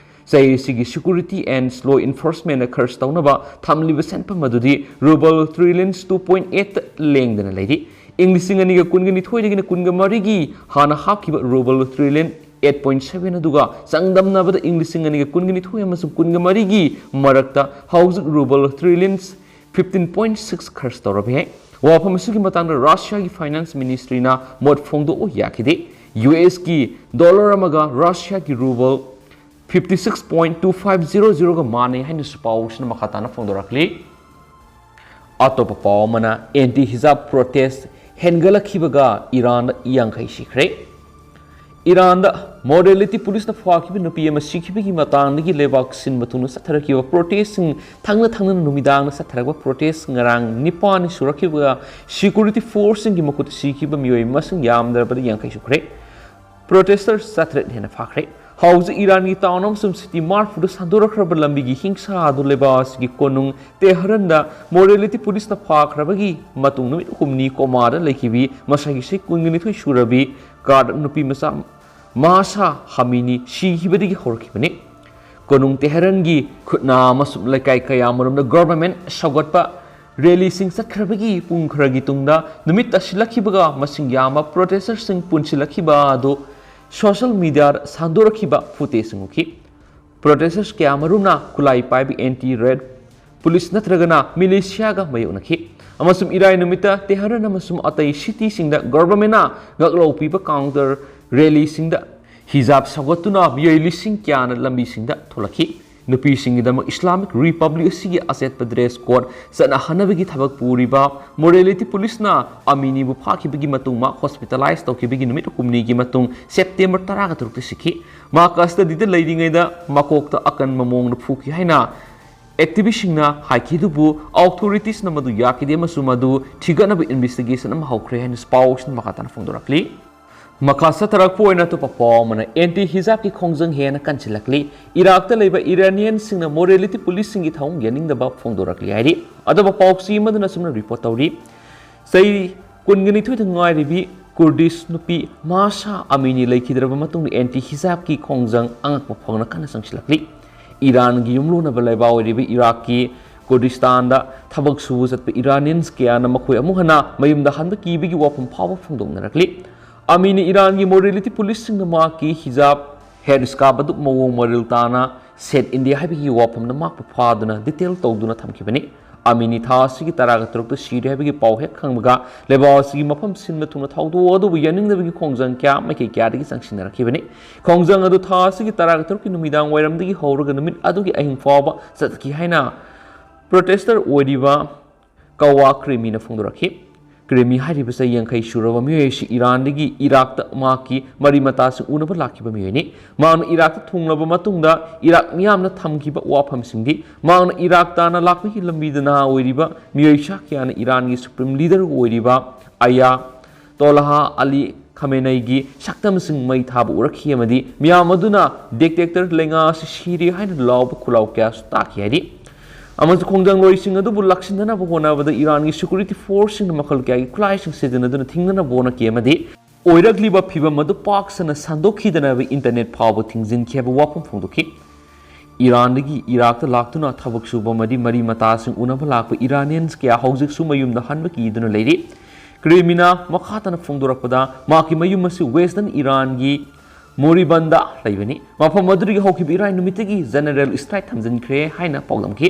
ꯆꯌꯣꯜ ꯑꯁꯤꯒꯤ ꯁꯦꯀ꯭ꯌꯨꯔꯤꯇꯤ ꯑꯦꯟ ꯂꯣ ꯏꯟꯐꯣꯔꯁꯃꯦꯟꯗ ꯈꯔꯆ ꯇꯧꯅꯕ ꯊꯝꯂꯤꯕ ꯁꯦꯟꯐꯝ ꯑꯗꯨꯗꯤ ꯔꯨꯕꯜ ꯇ꯭ꯔꯤꯂꯤꯌꯟ ꯇꯨ ꯄꯣꯏꯟ ꯑꯩꯠꯇ ꯂꯦꯡꯗꯅ ꯂꯩꯔꯤ꯫ ꯏꯪ ꯂꯤꯁꯤꯡ ꯑꯅꯤꯒ ꯀꯨꯟꯒ ꯅꯤꯊꯣꯏꯗꯒꯤꯅ ꯀꯨꯟꯒ ꯃꯔꯤꯒꯤ ꯍꯥꯟꯅ ꯍꯥꯞꯈꯤꯕ ꯔꯨꯕꯜ ꯇ꯭ꯔꯤꯂꯤꯌꯟ ꯑꯩꯠ ꯄꯣꯏꯟ ꯁꯚꯦꯟ ꯑꯗꯨꯒ ꯆꯥꯡꯗꯝꯅꯕꯗ ꯏꯪ ꯂꯤꯁꯤꯡ ꯑꯅꯤꯒ ꯀꯨꯟꯒ ꯅꯤꯊꯣꯏ ꯑꯃꯁꯨꯡ ꯀꯨꯟꯒ ꯃꯔꯤꯒꯤ ꯃꯔꯛꯇ ꯍꯧꯖꯤꯛ ꯔꯨꯕꯜ ꯇ꯭ꯔꯤꯂꯤꯌꯟ ꯐꯤꯐꯇꯤꯟ ꯄꯣꯏꯟ ꯁꯤꯛꯁ ꯈꯔꯆ ꯇꯧꯔꯕ ꯌꯥꯏ꯫ ꯋꯥꯐꯝ ꯑꯁꯤꯒꯤ ꯃꯇꯥꯡꯗ ꯔꯁꯤꯌꯥꯒꯤ ꯐꯥꯏꯅꯥꯟꯁ ꯃꯤꯅꯤꯁꯇ꯭ꯔꯤꯅ ꯃꯣꯠ ꯐꯣꯡꯗꯣꯛꯎ ꯌꯥꯈꯤꯗꯦ꯫ ꯌꯨ ꯑꯦꯁꯀꯤ ꯗꯣꯂꯔ ꯑꯃꯒ ꯔꯁꯤꯌꯥꯒꯤ rouble fifty six point two five zero ꯖꯤꯔꯣꯒ ꯃꯥꯟꯅꯩ ꯍꯥꯏꯅꯁꯨ ꯄꯥꯎꯁꯤꯅ ꯃꯈꯥ ꯇꯥꯅ ꯐꯣꯡꯗꯣꯔꯛꯂꯤ꯫ ꯑꯇꯣꯞꯄ ꯄꯥꯎ ꯑꯃꯅ, ꯑꯦꯟꯇꯤ ꯍꯤꯖꯥꯕ ꯄ꯭ꯔꯣꯇꯦꯁ ꯍꯦꯟꯒꯠꯂꯛꯈꯤꯕꯒ ꯏꯔꯥꯟꯗ ꯌꯥꯡꯈꯩ ꯁꯤꯈ꯭ꯔꯦ꯫ ꯏꯔꯥꯟꯗ ꯃꯣꯔꯦꯂꯤꯇꯤ ꯄꯨꯂꯤꯁꯅ ꯐꯥꯈꯤꯕ ꯅꯨꯄꯤ ꯑꯃ ꯁꯤꯈꯤꯕꯒꯤ ꯃꯇꯥꯡꯗꯒꯤ ꯂꯩꯕꯥꯛ ꯁꯤꯟꯕ ꯊꯨꯡꯅ ꯆꯠꯊꯔꯛꯈꯤꯕ ꯄ꯭ꯔꯣꯇꯦꯁꯁꯤꯡ, ꯊꯪꯅ ꯊꯪꯅꯅ ꯅꯨꯃꯤꯗꯥꯡꯗ ꯆꯠꯊꯔꯛꯄ ꯄ꯭ꯔꯣꯇꯦꯁ ꯉꯔꯥꯡ ꯅꯤꯄꯥꯟꯅꯤ ꯁꯨꯔꯛꯈꯤꯕꯒ ꯁꯤꯀ꯭ꯌꯨꯔꯤꯇꯤ ꯐꯣꯔꯁꯁꯤꯡꯒꯤ ꯃꯈꯨꯠꯇ ꯁꯤꯈꯤꯕ ꯃꯤꯑꯣꯏ ꯃꯁꯤꯡ ꯌꯥꯝꯗ꯭ꯔꯕꯗ ꯌꯥꯡꯈꯩ ꯁꯨꯈ꯭ꯔꯦ꯫ ꯄ꯭ꯔꯣꯇꯦꯁꯇꯔ ꯆꯥꯇ꯭ꯔꯦꯠ ꯍꯦꯟꯅ ꯐꯥꯈ꯭ꯔꯦ꯫ ꯍꯧꯖꯤꯛ ꯏꯔꯥꯟꯒꯤ ꯇꯥꯎꯟ ꯑꯃꯁꯨꯡ ꯁꯤꯇꯤ ꯃꯥꯔꯐꯨꯗ ꯁꯟꯗꯣꯔꯛꯈ꯭ꯔꯕ ꯂꯝꯕꯤꯒꯤ ꯍꯤꯡꯁꯥ ꯑꯗꯨ ꯂꯩꯕꯥꯛ ꯑꯁꯤꯒꯤ ꯀꯣꯅꯨꯡ ꯇꯦꯍꯔꯟꯗ ꯃꯣꯔꯦꯂꯤꯇꯤ ꯄꯨꯂꯤꯁꯅ ꯐꯥꯈ꯭ꯔꯕꯒꯤ ꯃꯇꯨꯡ ꯅꯨꯃꯤꯠ ꯍꯨꯝꯅꯤ ꯀꯣꯃꯥꯗ ꯂꯩꯈꯤꯕꯤ ꯃꯁꯥꯒꯤ ꯆꯍꯤ ꯀꯨꯟꯒ ꯅꯤꯊꯣꯏ ꯁꯨꯔꯕꯤ ꯒꯥꯔꯗ ꯅꯨꯄꯤ ꯃꯆꯥ ꯃꯥꯁꯥ ꯍꯥꯃꯤꯅꯤ ꯁꯤꯈꯤꯕꯗꯒꯤ ꯍꯧꯔꯛꯈꯤꯕꯅꯤ꯫ ꯀꯣꯅꯨꯡ ꯇꯦꯍꯔꯟꯒꯤ ꯈꯨꯠꯅꯥ ꯑꯃꯁꯨꯡ ꯂꯩꯀꯥꯏ ꯀꯌꯥ ꯃꯔꯨꯝꯗ ꯒꯣꯚꯔꯟꯃꯦꯟꯠ ꯁꯧꯒꯠꯄ ꯔꯦꯂꯤꯁꯤꯡ ꯆꯠꯈ꯭ꯔꯕꯒꯤ ꯄꯨꯡ ꯈꯔꯒꯤ ꯇꯨꯡꯗ ꯅꯨꯃꯤꯠ ꯇꯥꯁꯤꯜꯂꯛꯈꯤꯕꯒ ꯃꯁꯤꯡ ꯌꯥꯝꯕ ꯄ꯭ꯔꯣꯇꯦꯁꯇꯔꯁꯤꯡ ꯄꯨꯟꯁꯤꯜꯂꯛꯈꯤꯕ ꯑꯗꯨ ꯁꯣꯁꯤꯌꯦꯜ ꯃꯤꯗꯤꯌꯥꯗ ꯁꯟꯗꯣꯔꯛꯈꯤꯕ ꯐꯨꯇꯦꯖꯁꯤꯡ ꯎꯈꯤ꯫ ꯄ꯭ꯔꯣꯇꯦꯁꯇꯔꯁ ꯀꯌꯥ ꯃꯔꯨꯝꯅ ꯈꯨꯠꯂꯥꯏ ꯄꯥꯏꯕ ꯑꯦꯟꯇꯤ ꯔꯦꯞ ꯄꯨꯂꯤꯁ ꯅꯠꯇ꯭ꯔꯒꯅ ꯃꯤꯂꯤꯁꯤꯌꯥꯒ ꯃꯥꯌꯣꯛꯅꯈꯤ꯫ ꯑꯃꯁꯨꯡ ꯏꯔꯥꯏ ꯅꯨꯃꯤꯠꯇ ꯇꯦꯍꯔꯥꯟ ꯑꯃꯁꯨꯡ ꯑꯇꯩ ꯁꯤꯇꯤꯁꯤꯡꯗ ꯒꯣꯚꯔꯟꯃꯦꯟꯠꯅ ꯉꯥꯛꯂꯧ ꯄꯤꯕ ꯀꯥꯎꯟꯇꯔ ꯔꯦꯂꯤꯁꯤꯡꯗ ꯍꯤꯖꯥꯕ ꯁꯧꯒꯠꯇꯨꯅ ꯃꯤꯑꯣꯏ ꯂꯤꯁꯤꯡ ꯀꯌꯥꯅ ꯂꯝꯕꯤꯁꯤꯡꯗ ꯊꯣꯛꯂꯛꯈꯤ꯫ ꯅꯨꯄꯤꯁꯤꯡꯒꯤꯗꯃꯛ ꯏꯁꯂꯥꯃꯤꯛ ꯔꯤꯄꯕ꯭ꯂꯤꯛ ꯑꯁꯤꯒꯤ ꯑꯆꯦꯠꯄ ꯗ꯭ꯔꯦꯁ ꯀꯣꯗ ꯆꯠꯅꯍꯟꯅꯕꯒꯤ ꯊꯕꯛ ꯄꯨꯔꯤꯕ ꯃꯣꯔꯦꯂꯤꯇꯤ ꯄꯨꯂꯤꯁꯅ ꯑꯃꯤꯅꯤꯕꯨ ꯐꯥꯈꯤꯕꯒꯤ ꯃꯇꯨꯡ ꯃꯍꯥꯛ ꯍꯣꯁꯄꯤꯇꯥꯂꯥꯏꯖ ꯇꯧꯈꯤꯕꯒꯤ ꯅꯨꯃꯤꯠ ꯍꯨꯝꯅꯤꯒꯤ ꯃꯇꯨꯡ ꯁꯦꯞꯇꯦꯝꯕꯔ ꯇꯔꯥꯒ ꯇꯔꯨꯛꯇ ꯁꯤꯈꯤ꯫ ꯃꯍꯥꯛ ꯀꯁꯇꯗꯤꯗ ꯂꯩꯔꯤꯉꯩꯗ ꯃꯀꯣꯛꯇ ꯑꯀꯟꯕ ꯃꯑꯣꯡꯗ ꯐꯨꯈꯤ ꯍꯥꯏꯅ ꯑꯦꯛꯇꯤꯚꯤꯁꯁꯤꯡꯅ ꯍꯥꯏꯈꯤ, ꯑꯗꯨꯕꯨ ꯑꯣꯊꯣꯔꯤꯇꯤꯁꯅ ꯃꯗꯨ ꯌꯥꯈꯤꯗꯦ ꯑꯃꯁꯨꯡ ꯃꯗꯨ ꯊꯤꯒꯠꯅꯕ ꯏꯟꯚꯦꯁꯇꯤꯒꯦꯁꯟ ꯑꯃ ꯍꯧꯈ꯭ꯔꯦ ꯍꯥꯏꯅ ꯄꯥꯎꯁꯤꯡ ꯃꯈꯥ ꯇꯥꯅ ꯐꯣꯡꯗꯣꯔꯛꯂꯤ꯫ ꯃꯈꯥ ꯆꯠꯊꯔꯛꯄ ꯑꯣꯏꯅ ꯑꯇꯣꯞꯄ ꯄꯥꯎ ꯑꯃꯅ ꯑꯦꯟꯇꯤ ꯍꯤꯖꯥꯕꯀꯤ ꯈꯣꯡꯖꯪ ꯍꯦꯟꯅ ꯀꯟꯁꯤꯜꯂꯛꯂꯤ꯫ ꯏꯔꯥꯛꯇ ꯂꯩꯕ ꯏꯔꯥꯅꯤꯌꯟꯁꯤꯡꯅ ꯃꯣꯔꯦꯂꯤꯇꯤ ꯄꯨꯂꯤꯁꯁꯤꯡꯒꯤ ꯊꯧꯑꯣꯡ ꯌꯥꯅꯤꯡꯗꯕ ꯐꯣꯡꯗꯣꯔꯛꯂꯤ ꯍꯥꯏꯔꯤ꯫ ꯑꯇꯣꯞꯄ ꯄꯥꯎꯆꯦ ꯑꯃꯗꯅ ꯑꯁꯨꯝꯅ ꯔꯤꯄꯣꯔꯠ ꯇꯧꯔꯤ꯫ ꯆꯍꯤ ꯀꯨꯟꯒ ꯅꯤꯊꯣꯏꯗ ꯉꯥꯏꯔꯤꯕꯤ ꯀꯨꯔꯗꯤꯁ ꯅꯨꯄꯤ ꯃꯥꯁꯥ ꯑꯃꯤꯅꯤ ꯂꯩꯈꯤꯗ꯭ꯔꯕ ꯃꯇꯨꯡꯗ ꯑꯦꯟꯇꯤ ꯍꯤꯖꯥꯕꯀꯤ ꯈꯣꯡꯖꯪ ꯑꯉꯛꯄ ꯐꯪꯅ ꯀꯟꯅ ꯆꯪꯁꯤꯜꯂꯛꯂꯤ꯫ ꯏꯔꯥꯟꯒꯤ ꯌꯨꯝꯂꯣꯟꯅꯕ ꯂꯩꯕꯥꯛ ꯑꯣꯏꯔꯤꯕ ꯏꯔꯥꯛꯀꯤ ꯀꯨꯔꯗꯤꯁꯇꯥꯟꯗ ꯊꯕꯛ ꯁꯨꯕ ꯆꯠꯄ ꯏꯔꯥꯅꯤꯌꯟꯁ ꯀꯌꯥꯅ ꯃꯈꯣꯏ ꯑꯃꯨꯛ ꯍꯟꯅ ꯃꯌꯨꯝꯗ ꯍꯟꯕ ꯀꯤꯕꯒꯤ ꯋꯥꯐꯝ ꯐꯥꯎꯕ ꯐꯣꯡꯗꯣꯛꯅꯔꯛꯂꯤ꯫ ꯑꯃꯤꯅꯤ ꯏꯔꯥꯟꯒꯤ ꯃꯣꯔꯦꯂꯤꯇꯤ ꯄꯨꯂꯤꯁꯁꯤꯡꯅ ꯃꯍꯥꯛꯀꯤ ꯍꯤꯖꯥꯕ ꯍꯦꯗ ꯁ꯭ꯀꯥꯔꯐ ꯑꯗꯨ ꯃꯑꯣꯡ ꯃꯔꯤꯜ ꯇꯥꯅ ꯁꯦꯠ ꯏꯟꯗꯦ ꯍꯥꯏꯕꯒꯤ ꯋꯥꯐꯝꯗ ꯃꯍꯥꯛꯄꯨ ꯐꯥꯗꯨꯅ ꯗꯤꯇꯦꯟ ꯇꯧꯗꯨꯅ ꯊꯝꯈꯤꯕꯅꯤ꯫ ꯑꯃꯤꯅꯤ ꯊꯥ ꯑꯁꯤꯒꯤ ꯇꯔꯥꯒ ꯇꯔꯨꯛꯇ ꯁꯤꯔꯦ ꯍꯥꯏꯕꯒꯤ ꯄꯥꯎ ꯍꯦꯛ ꯈꯪꯕꯒ ꯂꯩꯕꯥꯛ ꯑꯁꯤꯒꯤ ꯃꯐꯝ ꯁꯤꯟꯕ ꯊꯨꯡꯅ ꯊꯧꯗꯣꯛ ꯑꯗꯨꯕꯨ ꯌꯥꯅꯤꯡꯗꯕꯒꯤ ꯈꯣꯡꯖꯪ ꯀꯌꯥ ꯃꯥꯏꯀꯩ ꯀꯌꯥꯗꯒꯤ ꯆꯪꯁꯤꯟꯅꯔꯛꯈꯤꯕꯅꯤ꯫ ꯈꯣꯡꯖꯪ ꯑꯗꯨ ꯊꯥ ꯑꯁꯤꯒꯤ ꯇꯔꯥꯒ ꯇꯔꯨꯛꯀꯤ ꯅꯨꯃꯤꯗꯥꯡ ꯋꯥꯏꯔꯝꯗꯒꯤ ꯍꯧꯔꯒ ꯅꯨꯃꯤꯠ ꯑꯗꯨꯒꯤ ꯑꯍꯤꯡ ꯐꯥꯎꯕ ꯆꯠꯈꯤ ꯍꯥꯏꯅ ꯄ꯭ꯔꯣꯇꯦꯁꯇꯔ ꯑꯣꯏꯔꯤꯕ ꯀꯋꯥ ꯀ꯭ꯔꯤꯃꯤꯅ ꯐꯣꯡꯗꯣꯔꯛꯈꯤ꯫ ꯀ꯭ꯔꯦꯃꯤ ꯍꯥꯏꯔꯤꯕ ꯆꯍꯤ ꯌꯥꯡꯈꯩ ꯁꯨꯔꯕ ꯃꯤꯑꯣꯏ ꯑꯁꯤ ꯏꯔꯥꯟꯗꯒꯤ ꯏꯔꯥꯛꯇ ꯃꯍꯥꯛꯀꯤ ꯃꯔꯤ ꯃꯇꯥꯁꯤꯡ ꯎꯅꯕ ꯂꯥꯛꯈꯤꯕ ꯃꯤꯑꯣꯏꯅꯤ꯫ ꯃꯍꯥꯛꯅ ꯏꯔꯥꯛꯇ ꯊꯨꯡꯂꯕ ꯃꯇꯨꯡꯗ ꯏꯔꯥꯛ ꯃꯤꯌꯥꯝꯅ ꯊꯝꯈꯤꯕ ꯋꯥꯐꯝꯁꯤꯡꯗꯤ ꯃꯍꯥꯛꯅ ꯏꯔꯥꯛ ꯇꯥꯟꯅ ꯂꯥꯛꯄꯒꯤ ꯂꯝꯕꯤꯗ ꯅꯍꯥ ꯑꯣꯏꯔꯤꯕ ꯃꯤꯑꯣꯏ ꯁꯥ ꯀꯌꯥꯅ ꯏꯔꯥꯟꯒꯤ ꯁꯨꯄ꯭ꯔꯤꯝ ꯂꯤꯗꯔ ꯑꯣꯏꯔꯤꯕ ꯑꯌꯥ ꯇꯣꯂꯥꯍꯥ ꯑꯂꯤ ꯈꯥꯃꯦꯅꯩꯒꯤ ꯁꯛꯇꯝꯁꯤꯡ ꯃꯩ ꯊꯥꯕ ꯎꯔꯛꯈꯤ ꯑꯃꯗꯤ ꯃꯤꯌꯥꯝ ꯑꯗꯨꯅ ꯗꯤꯛꯇꯦꯛꯇꯔ ꯂꯩꯉꯥꯛ ꯑꯁꯤ ꯁꯤꯔꯦ ꯍꯥꯏꯅ ꯂꯥꯎꯕ ꯈꯨꯂꯥꯎ ꯀꯌꯥꯁꯨ ꯇꯥꯈꯤ ꯍꯥꯏꯔꯤ꯫ ꯑꯃꯁꯨꯡ ꯈꯣꯡꯖꯪꯂꯣꯏꯁꯤꯡ ꯑꯗꯨꯕꯨ ꯂꯥꯛꯁꯤꯟꯅꯅꯕ ꯍꯣꯠꯅꯕꯗ ꯏꯔꯥꯟꯒꯤ ꯁꯦꯀ꯭ꯌꯨꯔꯤꯇꯤ ꯐꯣꯔꯁꯁꯤꯡꯅ ꯃꯈꯜ ꯀꯌꯥꯒꯤ ꯈꯨꯠꯂꯥꯏꯁꯤꯡ ꯁꯤꯖꯤꯟꯅꯗꯨꯅ ꯊꯤꯡꯅꯅꯕ ꯍꯣꯠꯅꯈꯤ ꯑꯃꯗꯤ ꯑꯣꯏꯔꯛꯂꯤꯕ ꯐꯤꯚꯝ ꯑꯗꯨ ꯄꯥꯛ ꯁꯟꯅ ꯁꯟꯗꯣꯛꯈꯤꯗꯅꯕ ꯏꯟꯇꯔꯅꯦꯠ ꯐꯥꯎꯕ ꯊꯤꯡꯖꯤꯟꯈꯤ ꯍꯥꯏꯕ ꯋꯥꯐꯝ ꯐꯣꯡꯗꯣꯛꯈꯤ꯫ ꯏꯔꯥꯟꯗꯒꯤ ꯏꯔꯥꯛꯇ ꯂꯥꯛꯇꯨꯅ ꯊꯕꯛ ꯁꯨꯕ ꯑꯃꯗꯤ ꯃꯔꯤ ꯃꯇꯥꯁꯤꯡ ꯎꯅꯕ ꯂꯥꯛꯄ ꯏꯔꯥꯅꯤꯌꯟꯁ ꯀꯌꯥ ꯍꯧꯖꯤꯛꯁꯨ ꯃꯌꯨꯝꯗ ꯍꯟꯕ ꯀꯤꯗꯨꯅ ꯂꯩꯔꯤ꯫ ꯀ꯭ꯔꯦꯃꯤꯅꯥ ꯃꯈꯥ ꯇꯥꯅ ꯐꯣꯡꯗꯣꯔꯛꯄꯗ, ꯃꯍꯥꯛꯀꯤ ꯃꯌꯨꯝ ꯑꯁꯤ ꯋꯦꯁꯇꯔꯟ ꯏꯔꯥꯟꯒꯤ ꯃꯣꯔꯤꯕꯟꯗ ꯂꯩꯕꯅꯤ꯫ ꯃꯐꯝ ꯑꯗꯨꯗꯒꯤ ꯍꯧꯈꯤꯕ ꯏꯔꯥꯏ ꯅꯨꯃꯤꯠꯇꯒꯤ ꯖꯦꯅꯔꯦꯜ ꯁ꯭ꯇ꯭ꯔꯥꯏꯛ ꯊꯝꯖꯤꯟꯈ꯭ꯔꯦ ꯍꯥꯏꯅ ꯄꯥꯎꯗꯝꯈꯤ꯫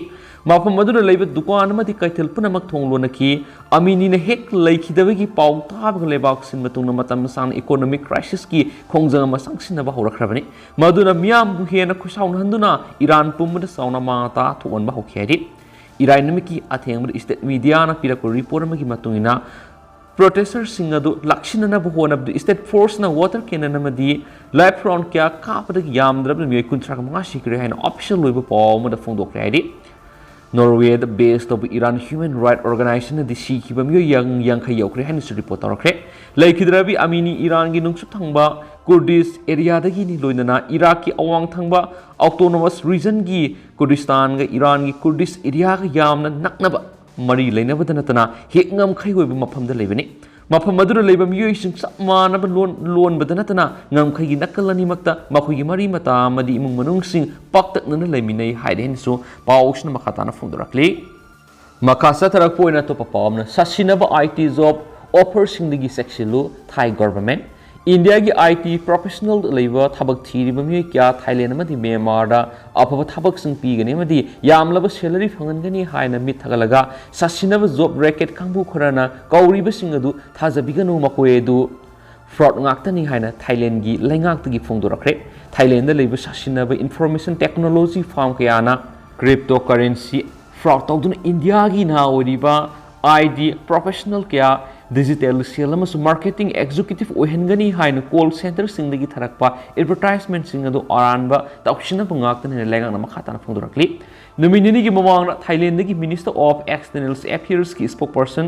ꯃꯐꯝ ꯑꯗꯨꯗ ꯂꯩꯕ ꯗꯨꯀꯥꯟ ꯑꯃꯗꯤ ꯀꯩꯊꯦꯜ ꯄꯨꯝꯅꯃꯛ ꯊꯣꯡ ꯂꯣꯟꯅꯈꯤ꯫ ꯑꯃꯤꯅꯤꯅ ꯍꯦꯛ ꯂꯩꯈꯤꯗꯕꯒꯤ ꯄꯥꯎ ꯇꯥꯕꯒ ꯂꯩꯕꯥꯛ ꯁꯤꯟꯕ ꯊꯨꯡꯅ ꯃꯇꯝ ꯁꯥꯡꯅ ꯏꯀꯣꯅꯣꯃꯤꯛ ꯀ꯭ꯔꯥꯏꯁꯤꯁꯀꯤ ꯈꯣꯡꯖꯪ ꯑꯃ ꯆꯪꯁꯤꯟꯅꯕ ꯍꯧꯔꯛꯈ꯭ꯔꯕꯅꯤ꯫ ꯃꯗꯨꯅ ꯃꯤꯌꯥꯝꯕꯨ ꯍꯦꯟꯅ ꯈꯨꯠꯁꯥꯎꯅꯍꯟꯗꯨꯅ ꯏꯔꯥꯟ ꯄꯨꯝꯕꯗ ꯆꯥꯎꯅ ꯑꯃꯥꯡ ꯑꯇꯥ ꯊꯣꯛꯍꯟꯕ ꯍꯧꯈꯤ ꯍꯥꯏꯔꯤ꯫ ꯏꯔꯥꯏ ꯅꯨꯃꯤꯠꯀꯤ ꯑꯊꯦꯡꯕꯗ ꯁ꯭ꯇꯦꯠ ꯃꯤꯗꯤꯌꯥꯅ ꯄꯤꯔꯛꯄ ꯔꯤꯄꯣꯔꯠ ꯑꯃꯒꯤ ꯃꯇꯨꯡ ꯏꯟꯅ, ꯄ꯭ꯔꯣꯇꯦꯁꯇꯔꯁꯤꯡ ꯑꯗꯨ ꯂꯥꯛꯁꯤꯟꯅꯅꯕ ꯍꯣꯠꯅꯕꯗ ꯁ꯭ꯇꯦꯠ ꯐꯣꯔꯁꯅ ꯋꯥꯇꯔ ꯀꯦꯅꯟ ꯑꯃꯗꯤ ꯂꯥꯏꯐ ꯔꯥꯎꯟ ꯀꯌꯥ ꯀꯥꯞꯄꯗꯒꯤ ꯌꯥꯝꯗ꯭ꯔꯕꯗ ꯃꯤꯑꯣꯏ ꯀꯨꯟꯊ꯭ꯔꯥꯒ ꯃꯉꯥ ꯁꯤꯈ꯭ꯔꯦ ꯍꯥꯏꯅ ꯑꯣꯐꯤꯁꯤꯌꯦꯜ ꯑꯣꯏꯕ ꯄꯥꯎ ꯑꯃꯗ ꯐꯣꯡꯗꯣꯛꯈ꯭ꯔꯦ ꯍꯥꯏꯔꯤ꯫ ꯅꯣꯔꯋꯦꯗ ꯕꯦꯁ ꯇꯧꯕ ꯏꯔꯥꯟ ꯍ꯭ꯌꯨꯃꯦꯟ ꯔꯥꯏꯠ ꯑꯣꯔꯒꯅꯥꯏꯖꯦꯁꯟꯅꯗꯤ ꯁꯤꯈꯤꯕ ꯃꯤꯑꯣꯏ ꯌꯥꯡ-, ꯌꯥꯡꯈꯩ ꯌꯧꯈ꯭ꯔꯦ ꯍꯥꯏꯅꯁꯨ ꯔꯤꯄꯣꯔꯠ ꯇꯧꯔꯛꯈ꯭ꯔꯦ꯫ ꯂꯩꯈꯤꯗ꯭ꯔꯕꯤ ꯑꯃꯤꯅꯤ ꯏꯔꯥꯟꯒꯤ ꯅꯣꯡꯆꯨꯞ ꯊꯪꯕ ꯀꯨꯔꯗꯤꯁ ꯑꯦꯔꯤꯌꯥꯗꯒꯤꯅꯤ, ꯂꯣꯏꯅꯅ ꯏꯔꯥꯛꯀꯤ ꯑꯋꯥꯡ ꯊꯪꯕ ꯑꯣꯇꯣꯅꯣꯃꯁ ꯔꯤꯖꯟꯒꯤ ꯀꯨꯔꯗꯤꯁꯇꯥꯟꯒ ꯏꯔꯥꯟꯒꯤ ꯀꯨꯔꯗꯤꯁ ꯑꯦꯔꯤꯌꯥꯒ ꯌꯥꯝꯅ ꯅꯛꯅꯕ ꯃꯔꯤ ꯂꯩꯅꯕꯗ ꯅꯠꯇꯅ ꯍꯦꯛ ꯉꯝꯈꯩ ꯑꯣꯏꯕ ꯃꯐꯝꯗ ꯂꯩꯕꯅꯤ꯫ ꯃꯐꯝ ꯑꯗꯨꯗ ꯂꯩꯕ ꯃꯤꯑꯣꯏꯁꯤꯡ ꯆꯞ ꯃꯥꯟꯅꯕ ꯂꯣꯟ ꯂꯣꯟꯕꯗ ꯅꯠꯇꯅ ꯉꯝꯈꯩꯒꯤ ꯅꯥꯀꯜ ꯑꯅꯤꯃꯛꯇ ꯃꯈꯣꯏꯒꯤ ꯃꯔꯤ ꯃꯇꯥ ꯑꯃꯗꯤ ꯏꯃꯨꯡ ꯃꯅꯨꯡꯁꯤꯡ ꯄꯥꯛꯇꯛꯅꯅ ꯂꯩꯃꯤꯟꯅꯩ ꯍꯥꯏꯔꯦ ꯍꯥꯏꯅꯁꯨ ꯄꯥꯎꯁꯤꯅ ꯃꯈꯥ ꯇꯥꯅ ꯐꯣꯡꯗꯣꯔꯛꯂꯤ꯫ ꯃꯈꯥ ꯆꯠꯊꯔꯛꯄ ꯑꯣꯏꯅ ꯑꯇꯣꯞꯄ ꯄꯥꯎ ꯑꯃꯅ, ꯁꯥꯁꯤꯟꯅꯕ ꯑꯥꯏ ꯇꯤ ꯖꯣꯕ ꯑꯣꯐꯔꯁꯤꯡꯗꯒꯤ ꯆꯦꯛꯁꯤꯜꯂꯨ, ꯊꯥꯏ ꯒꯣꯚꯔꯟꯃꯦꯟꯠ꯫ ꯏꯟꯗꯤꯌꯥꯒꯤ ꯑꯥꯏ ꯇꯤ ꯄ꯭ꯔꯣꯐꯦꯁꯅꯦꯜꯗ ꯂꯩꯕ ꯊꯕꯛ ꯊꯤꯔꯤꯕ ꯃꯤꯑꯣꯏ ꯀꯌꯥ ꯊꯥꯏꯂꯦꯟꯗ ꯑꯃꯗꯤ ꯃ꯭ꯌꯥꯟꯃꯥꯔꯗ ꯑꯐꯕ ꯊꯕꯛꯁꯤꯡ ꯄꯤꯒꯅꯤ ꯑꯃꯗꯤ ꯌꯥꯝꯂꯕ ꯁꯦꯂꯔꯤ ꯐꯪꯍꯟꯒꯅꯤ ꯍꯥꯏꯅ ꯃꯤꯠ ꯊꯛꯍꯜꯂꯒ ꯁꯥꯁꯤꯟꯅꯕ ꯖꯣꯕ ꯔꯦꯀꯦꯠ ꯀꯥꯡꯕꯨ ꯈꯔꯅ ꯀꯧꯔꯤꯕꯁꯤꯡ ꯑꯗꯨ ꯊꯥꯖꯕꯤꯒꯅꯨ, ꯃꯈꯣꯏ ꯑꯗꯨ ꯐ꯭ꯔꯣꯗ ꯉꯥꯛꯇꯅꯤ ꯍꯥꯏꯅ ꯊꯥꯏꯂꯦꯟꯒꯤ ꯂꯩꯉꯥꯛꯇꯒꯤ ꯐꯣꯡꯗꯣꯔꯛꯈ꯭ꯔꯦ꯫ ꯊꯥꯏꯂꯦꯟꯗ ꯂꯩꯕ ꯁꯥꯁꯤꯟꯅꯕ ꯏꯟꯐꯣꯔꯃꯦꯁꯟ ꯇꯦꯛꯅꯣꯂꯣꯖꯤ ꯐꯥꯔꯝ ꯀꯌꯥꯅ ꯀ꯭ꯔꯤꯞꯇꯣ ꯀꯔꯦꯟꯁꯤ ꯐ꯭ꯔꯣꯗ ꯇꯧꯗꯨꯅ ꯏꯟꯗꯤꯌꯥꯒꯤ ꯅꯍꯥ ꯑꯣꯏꯔꯤꯕ ꯑꯥꯏ ꯗꯤ ꯄ꯭ꯔꯣꯐꯦꯁꯅꯦꯜ ꯀꯌꯥ ꯗꯤꯖꯤꯇꯦꯜ ꯁꯦꯜ ꯑꯃꯁꯨꯡ ꯃꯥꯔꯀꯦꯇꯤꯡ ꯑꯦꯛꯖꯤꯀ꯭ꯌꯨꯇꯤꯚ ꯑꯣꯏꯍꯟꯒꯅꯤ ꯍꯥꯏꯅ ꯀꯣꯜ ꯁꯦꯟꯇꯔꯁꯤꯡꯗꯒꯤ ꯊꯥꯔꯛꯄ ꯑꯦꯗꯚꯔꯇꯥꯏꯖꯃꯦꯟꯠꯁꯤꯡ ꯑꯗꯨ ꯑꯔꯥꯟꯕ ꯇꯧꯁꯤꯟꯅꯕ ꯉꯥꯛꯇꯅꯤ ꯍꯥꯏꯅ ꯂꯩꯉꯥꯛꯅ ꯃꯈꯥ ꯇꯥꯅ ꯐꯣꯡꯗꯣꯔꯛꯂꯤ꯫ ꯅꯨꯃꯤꯠ ꯅꯤꯅꯤꯒꯤ ꯃꯃꯥꯡꯗ ꯊꯥꯏꯂꯦꯟꯗꯒꯤ ꯃꯤꯅꯤꯁꯇꯔ ꯑꯣꯐ ꯑꯦꯛꯁꯇꯔꯅꯦꯜ ꯑꯦꯐꯤꯌꯔꯁꯀꯤ ꯁ꯭ꯄꯣꯛꯄꯔꯁꯟ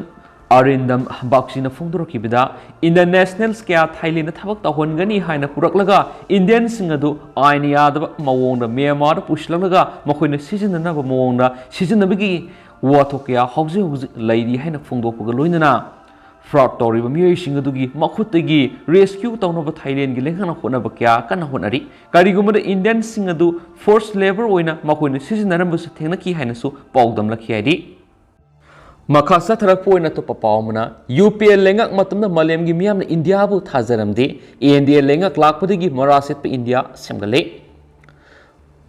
ꯑꯔꯤꯟꯗꯝ ꯕꯥꯛꯆꯤꯅ ꯐꯣꯡꯗꯣꯔꯛꯈꯤꯕꯗ, ꯏꯟꯗꯤꯌꯟ ꯅꯦꯁꯅꯦꯜꯁ ꯀꯌꯥ ꯊꯥꯏꯂꯦꯟꯗ ꯊꯕꯛ ꯇꯧꯍꯟꯒꯅꯤ ꯍꯥꯏꯅ ꯄꯨꯔꯛꯂꯒ, ꯏꯟꯗꯤꯌꯟꯁꯤꯡ ꯑꯗꯨ ꯑꯥꯏꯟ ꯌꯥꯗꯕ ꯃꯑꯣꯡꯗ ꯃ꯭ꯌꯥꯟꯃꯥꯔꯗ ꯄꯨꯁꯤꯜꯂꯛꯂꯒ ꯃꯈꯣꯏꯅ ꯁꯤꯖꯤꯟꯅꯅꯕ ꯃꯑꯣꯡꯗ ꯁꯤꯖꯤꯟꯅꯕꯒꯤ ꯋꯥꯊꯣꯛ ꯀꯌꯥ ꯍꯧꯖꯤꯛ ꯍꯧꯖꯤꯛ ꯂꯩꯔꯤ ꯍꯥꯏꯅ ꯐꯣꯡꯗꯣꯛꯄꯒ ꯂꯣꯏꯅꯅ, ꯐ꯭ꯔꯣꯗ ꯇꯧꯔꯤꯕ ꯃꯤꯑꯣꯏꯁꯤꯡ ꯑꯗꯨꯒꯤ ꯃꯈꯨꯠꯇꯒꯤ ꯔꯦꯁꯀ꯭ꯌꯨ ꯇꯧꯅꯕ ꯊꯥꯏꯂꯦꯟꯒꯤ ꯂꯩꯉꯥꯛꯅ ꯍꯣꯠꯅꯕ ꯀꯌꯥ ꯀꯟꯅ ꯍꯣꯠꯅꯔꯤ꯫ ꯀꯔꯤꯒꯨꯝꯕꯗ ꯏꯟꯗꯤꯌꯟꯁꯤꯡ ꯑꯗꯨ ꯐꯣꯔꯁ ꯂꯦꯕꯔ ꯑꯣꯏꯅ ꯃꯈꯣꯏꯅ ꯁꯤꯖꯤꯟꯅꯔꯝꯕꯁꯨ ꯊꯦꯡꯅꯈꯤ ꯍꯥꯏꯅꯁꯨ ꯄꯥꯎꯗꯝꯂꯛꯈꯤ ꯍꯥꯏꯔꯤ꯫ ꯃꯈꯥ ꯆꯠꯊꯔꯛꯄ ꯑꯣꯏꯅ ꯑꯇꯣꯞꯄ ꯄꯥꯎ ꯑꯃꯅ, ꯌꯨ ꯄꯤ ꯑꯦ ꯂꯩꯉꯥꯛ ꯃꯇꯝꯗ ꯃꯥꯂꯦꯝꯒꯤ ꯃꯤꯌꯥꯝꯅ ꯏꯟꯗꯤꯌꯥꯕꯨ ꯊꯥꯖꯔꯝꯗꯦ꯫ ꯑꯦꯟ ꯗꯤ ꯑꯦ ꯂꯩꯉꯥꯛ ꯂꯥꯛꯄꯗꯒꯤ ꯃꯔꯥ ꯁꯦꯠꯄ ꯏꯟꯗꯤꯌꯥ ꯁꯦꯝꯒꯠꯂꯦ꯫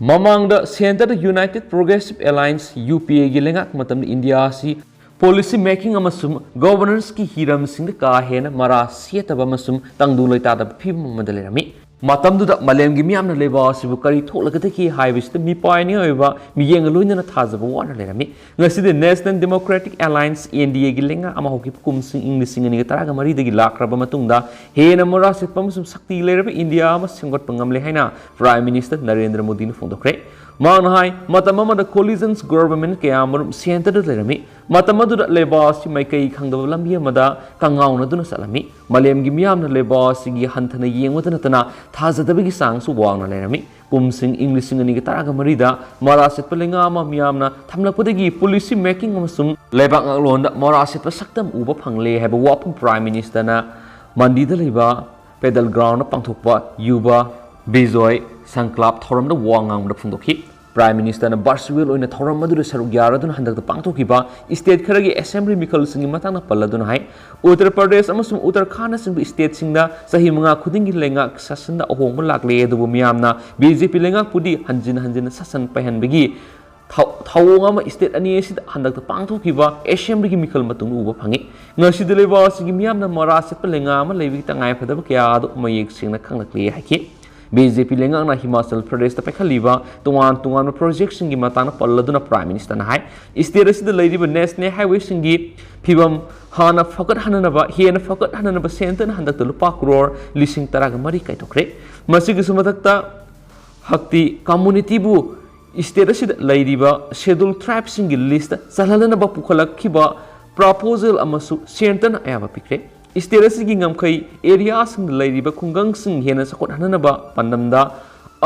ꯃꯃꯥꯡꯗ ꯁꯦꯟꯇꯔꯗ ꯌꯨꯅꯥꯏꯇꯦꯗ ꯄ꯭ꯔꯣꯒ꯭ꯔꯦꯁꯤꯚ ꯑꯦꯂꯥꯏꯟꯁ, ꯌꯨ ꯄꯤ ꯑꯦꯒꯤ ꯂꯩꯉꯥꯛ ꯃꯇꯝꯗ ꯏꯟꯗꯤꯌꯥ ꯑꯁꯤ ꯄꯣꯂꯤꯁꯤ ꯃꯦꯀꯤꯡ ꯑꯃꯁꯨꯡ ꯒꯣꯚꯔꯅꯦꯟꯁꯀꯤ ꯍꯤꯔꯝꯁꯤꯡꯗ ꯀꯥ ꯍꯦꯟꯅ ꯃꯔꯥ ꯁꯦꯠꯇꯕ ꯑꯃꯁꯨꯡ ꯇꯪꯗꯨ ꯂꯩꯇꯥꯗꯕ ꯐꯤꯕꯝ ꯑꯃꯗ ꯂꯩꯔꯝꯃꯤ꯫ ꯃꯇꯝꯗꯨꯗ ꯃꯥꯂꯦꯝꯒꯤ ꯃꯤꯌꯥꯝꯅ ꯂꯩꯕꯥꯛ ꯑꯁꯤꯕꯨ ꯀꯔꯤ ꯊꯣꯛꯂꯒꯗꯒꯦ ꯍꯥꯏꯕꯁꯤꯗ ꯃꯤꯄꯥꯏꯅꯤꯡꯉꯥꯏ ꯑꯣꯏꯕ ꯃꯤꯠꯌꯦꯡꯒ ꯂꯣꯏꯅꯅ ꯊꯥꯖꯕ ꯋꯥꯅ ꯂꯩꯔꯝꯃꯤ꯫ ꯉꯁꯤꯗꯤ national democratic alliance, N D ꯑꯦꯒꯤ ꯂꯩꯉꯥꯛ ꯑꯃ ꯍꯧꯈꯤꯕ ꯀꯨꯝꯁꯤꯡ ꯏꯪ ꯂꯤꯁꯤꯡ ꯑꯅꯤꯒ ꯇꯔꯥꯒ ꯃꯔꯤꯗꯒꯤ ꯂꯥꯛꯈ꯭ꯔꯕ ꯃꯇꯨꯡꯗ ꯍꯦꯟꯅ ꯃꯔꯥ ꯁꯦꯠꯄ ꯑꯃꯁꯨꯡ ꯁꯛꯇꯤ ꯂꯩꯔꯕ ꯏꯟꯗꯤꯌꯥ ꯑꯃ ꯁꯦꯝꯒꯠꯄ ꯉꯝꯂꯦ ꯍꯥꯏꯅ ꯄ꯭ꯔꯥꯏꯝ ꯃꯤꯅꯤꯁꯇꯔ ꯅꯔꯦꯟꯗ꯭ꯔ ꯃꯣꯗꯤꯅ ꯐꯣꯡꯗꯣꯛꯈ꯭ꯔꯦ꯫ ꯃꯍꯥꯛꯅ ꯍꯥꯏ, ꯃꯇꯝ ꯑꯃꯗ ꯀꯣꯂꯤꯖꯟꯁ ꯒꯣꯚꯔꯟꯃꯦꯟꯠ ꯀꯌꯥ ꯑꯃꯔꯣꯝ ꯁꯦꯟꯇꯔꯗ ꯂꯩꯔꯝꯃꯤ꯫ ꯃꯇꯝ ꯑꯗꯨꯗ ꯂꯩꯕꯥꯛ ꯑꯁꯤ ꯃꯥꯏꯀꯩ ꯈꯪꯗꯕ ꯂꯝꯕꯤ ꯑꯃꯗ ꯀꯪꯉꯥꯎꯅꯗꯨꯅ ꯆꯠꯂꯝꯃꯤ꯫ ꯃꯥꯂꯦꯝꯒꯤ ꯃꯤꯌꯥꯝꯅ ꯂꯩꯕꯥꯛ ꯑꯁꯤꯒꯤ ꯍꯟꯊꯅ ꯌꯦꯡꯕꯇ ꯅꯠꯇꯅ ꯊꯥꯖꯗꯕꯒꯤ ꯆꯥꯡꯁꯨ ꯋꯥꯡꯅ ꯂꯩꯔꯝꯃꯤ꯫ ꯀꯨꯝꯁꯤꯡ ꯏꯪ ꯂꯤꯁꯤꯡ ꯑꯅꯤꯒ ꯇꯔꯥꯒ ꯃꯔꯤꯗ ꯃꯔꯥ ꯁꯦꯠꯄ ꯂꯩꯉꯥꯛ ꯑꯃ ꯃꯤꯌꯥꯝꯅ ꯊꯝꯂꯛꯄꯗꯒꯤ ꯄꯣꯂꯤꯁꯤ ꯃꯦꯀꯤꯡ ꯑꯃꯁꯨꯡ ꯂꯩꯕꯥꯛ ꯉꯥꯛꯂꯣꯟꯗ ꯃꯔꯥ ꯁꯦꯠꯄ ꯁꯛꯇꯝ ꯎꯕ ꯐꯪꯂꯦ ꯍꯥꯏꯕ ꯋꯥꯐꯝ ꯄ꯭ꯔꯥꯏꯝ ꯃꯤꯅꯤꯁꯇꯔꯅ ꯃꯟꯗꯤꯗ ꯂꯩꯕ ꯄꯦꯗꯜ ꯒ꯭ꯔꯥꯎꯟꯗ ꯄꯥꯡꯊꯣꯛꯄ ꯌꯨꯕ ꯕꯤꯖꯣꯏ ꯁꯪꯀ꯭ꯂꯥꯞ ꯊꯧꯔꯝꯗ ꯋꯥ ꯉꯥꯡꯕꯗ ꯐꯣꯡꯗꯣꯛꯈꯤ꯫ ꯄ꯭ꯔꯥꯏꯝ ꯃꯤꯅꯤꯁꯇꯔꯅ ꯚꯔꯆꯨꯋꯦꯜ ꯑꯣꯏꯅ ꯊꯧꯔꯝ ꯑꯗꯨꯗ ꯁꯔꯨꯛ ꯌꯥꯔꯗꯨꯅ ꯍꯟꯗꯛꯇ ꯄꯥꯡꯊꯣꯛꯈꯤꯕ ꯁ꯭ꯇꯦꯠ ꯈꯔꯒꯤ ꯑꯦꯁꯦꯝꯕ꯭ꯂꯤ ꯃꯤꯈꯜꯁꯤꯡꯒꯤ ꯃꯇꯥꯡꯗ ꯄꯜꯂꯗꯨꯅ ꯍꯥꯏ, ꯎꯠꯇꯔ ꯄ꯭ꯔꯗꯦꯁ ꯑꯃꯁꯨꯡ ꯎꯠꯇꯔꯈꯥꯟꯗꯅꯆꯤꯡꯕ ꯁ꯭ꯇꯦꯠꯁꯤꯡꯗ ꯆꯍꯤ ꯃꯉꯥ ꯈꯨꯗꯤꯡꯒꯤ ꯂꯩꯉꯥꯛ ꯁꯥꯁꯟꯗ ꯑꯍꯣꯡꯕ ꯂꯥꯛꯂꯦ, ꯑꯗꯨꯕꯨ ꯃꯤꯌꯥꯝꯅ ꯕꯤ ꯖꯦ ꯄꯤ ꯂꯩꯉꯥꯛꯄꯨꯗꯤ ꯍꯟꯖꯤꯟ ꯍꯟꯖꯤꯟꯅ ꯁꯥꯁꯟ ꯄꯥꯏꯍꯟꯕꯒꯤ ꯊꯧ-, ꯊꯧꯑꯣꯡ ꯑꯃ ꯁ꯭ꯇꯦꯠ ꯑꯅꯤ ꯑꯁꯤꯗ ꯍꯟꯗꯛꯇ ꯄꯥꯡꯊꯣꯛꯈꯤꯕ ꯑꯦꯁꯦꯝꯕ꯭ꯂꯤꯒꯤ ꯃꯤꯈꯜ ꯃꯇꯨꯡꯗ ꯎꯕ ꯐꯪꯉꯤ꯫ ꯉꯁꯤꯗꯤ ꯂꯩꯕꯥꯛ ꯑꯁꯤꯒꯤ ꯃꯤꯌꯥꯝꯅ ꯃꯔꯥ ꯁꯦꯠꯄ ꯂꯩꯉꯥꯛ ꯑꯃ ꯂꯩꯕꯒꯤ ꯇꯉꯥꯏꯐꯗꯕ ꯀꯌꯥ ꯑꯗꯨ ꯃꯌꯦꯛ ꯁꯦꯡꯅ ꯈꯪꯂꯛꯂꯦ ꯍꯥꯏꯈꯤ꯫ ꯕꯤ ꯖꯦ ꯄꯤ ꯂꯩꯉꯥꯛꯅ ꯍꯤꯃꯥꯆꯜ ꯄ꯭ꯔꯗꯦꯁꯇ ꯄꯥꯏꯈꯠꯂꯤꯕ ꯇꯣꯉꯥꯟ ꯇꯣꯉꯥꯟꯕ ꯄ꯭ꯔꯣꯖꯦꯛꯁꯤꯡꯒꯤ ꯃꯇꯥꯡꯗ ꯄꯜꯂꯗꯨꯅ ꯄ꯭ꯔꯥꯏꯝ ꯃꯤꯅꯤꯁꯇꯔꯅ ꯍꯥꯏ, ꯁ꯭ꯇꯦꯠ ꯑꯁꯤꯗ ꯂꯩꯔꯤꯕ ꯅꯦꯁꯅꯦꯜ ꯍꯥꯏꯋꯦꯁꯤꯡꯒꯤ ꯐꯤꯕꯝ ꯍꯥꯟꯅ ꯐꯒꯠꯍꯟꯅꯅꯕ, ꯍꯦꯟꯅ ꯐꯒꯠꯍꯟꯅꯅꯕ ꯁꯦꯟꯇꯔꯅ ꯍꯟꯗꯛꯇ ꯂꯨꯄꯥ ꯀ꯭ꯔꯣꯔ ꯂꯤꯁꯤꯡ ꯇꯔꯥꯒ ꯃꯔꯤ ꯀꯥꯏꯊꯣꯛꯈ꯭ꯔꯦ꯫ ꯃꯁꯤꯒꯤꯁꯨ ꯃꯊꯛꯇ ꯍꯛꯇꯤ ꯀꯝꯃꯨꯅꯤꯇꯤꯕꯨ ꯁ꯭ꯇꯦꯠ ꯑꯁꯤꯗ ꯂꯩꯔꯤꯕ ꯁꯦꯗꯨꯜ ꯇ꯭ꯔꯥꯏꯕꯁꯤꯡꯒꯤ ꯂꯤꯁꯇ ꯆꯜꯍꯟꯅꯅꯕ ꯄꯨꯈꯠꯂꯛꯈꯤꯕ ꯄ꯭ꯔꯄꯣꯖꯦꯜ ꯑꯃꯁꯨ ꯁꯦꯟꯇꯔꯅ ꯑꯌꯥꯕ ꯄꯤꯈ꯭ꯔꯦ꯫ ꯁ꯭ꯇꯦꯠ ꯑꯁꯤꯒꯤ ꯉꯝꯈꯩ ꯑꯦꯔꯤꯌꯥꯁꯤꯡꯗ ꯂꯩꯔꯤꯕ ꯈꯨꯡꯒꯪꯁꯤꯡ ꯍꯦꯟꯅ ꯆꯥꯎꯈꯠꯍꯟꯅꯅꯕ ꯄꯥꯟꯗꯝꯗ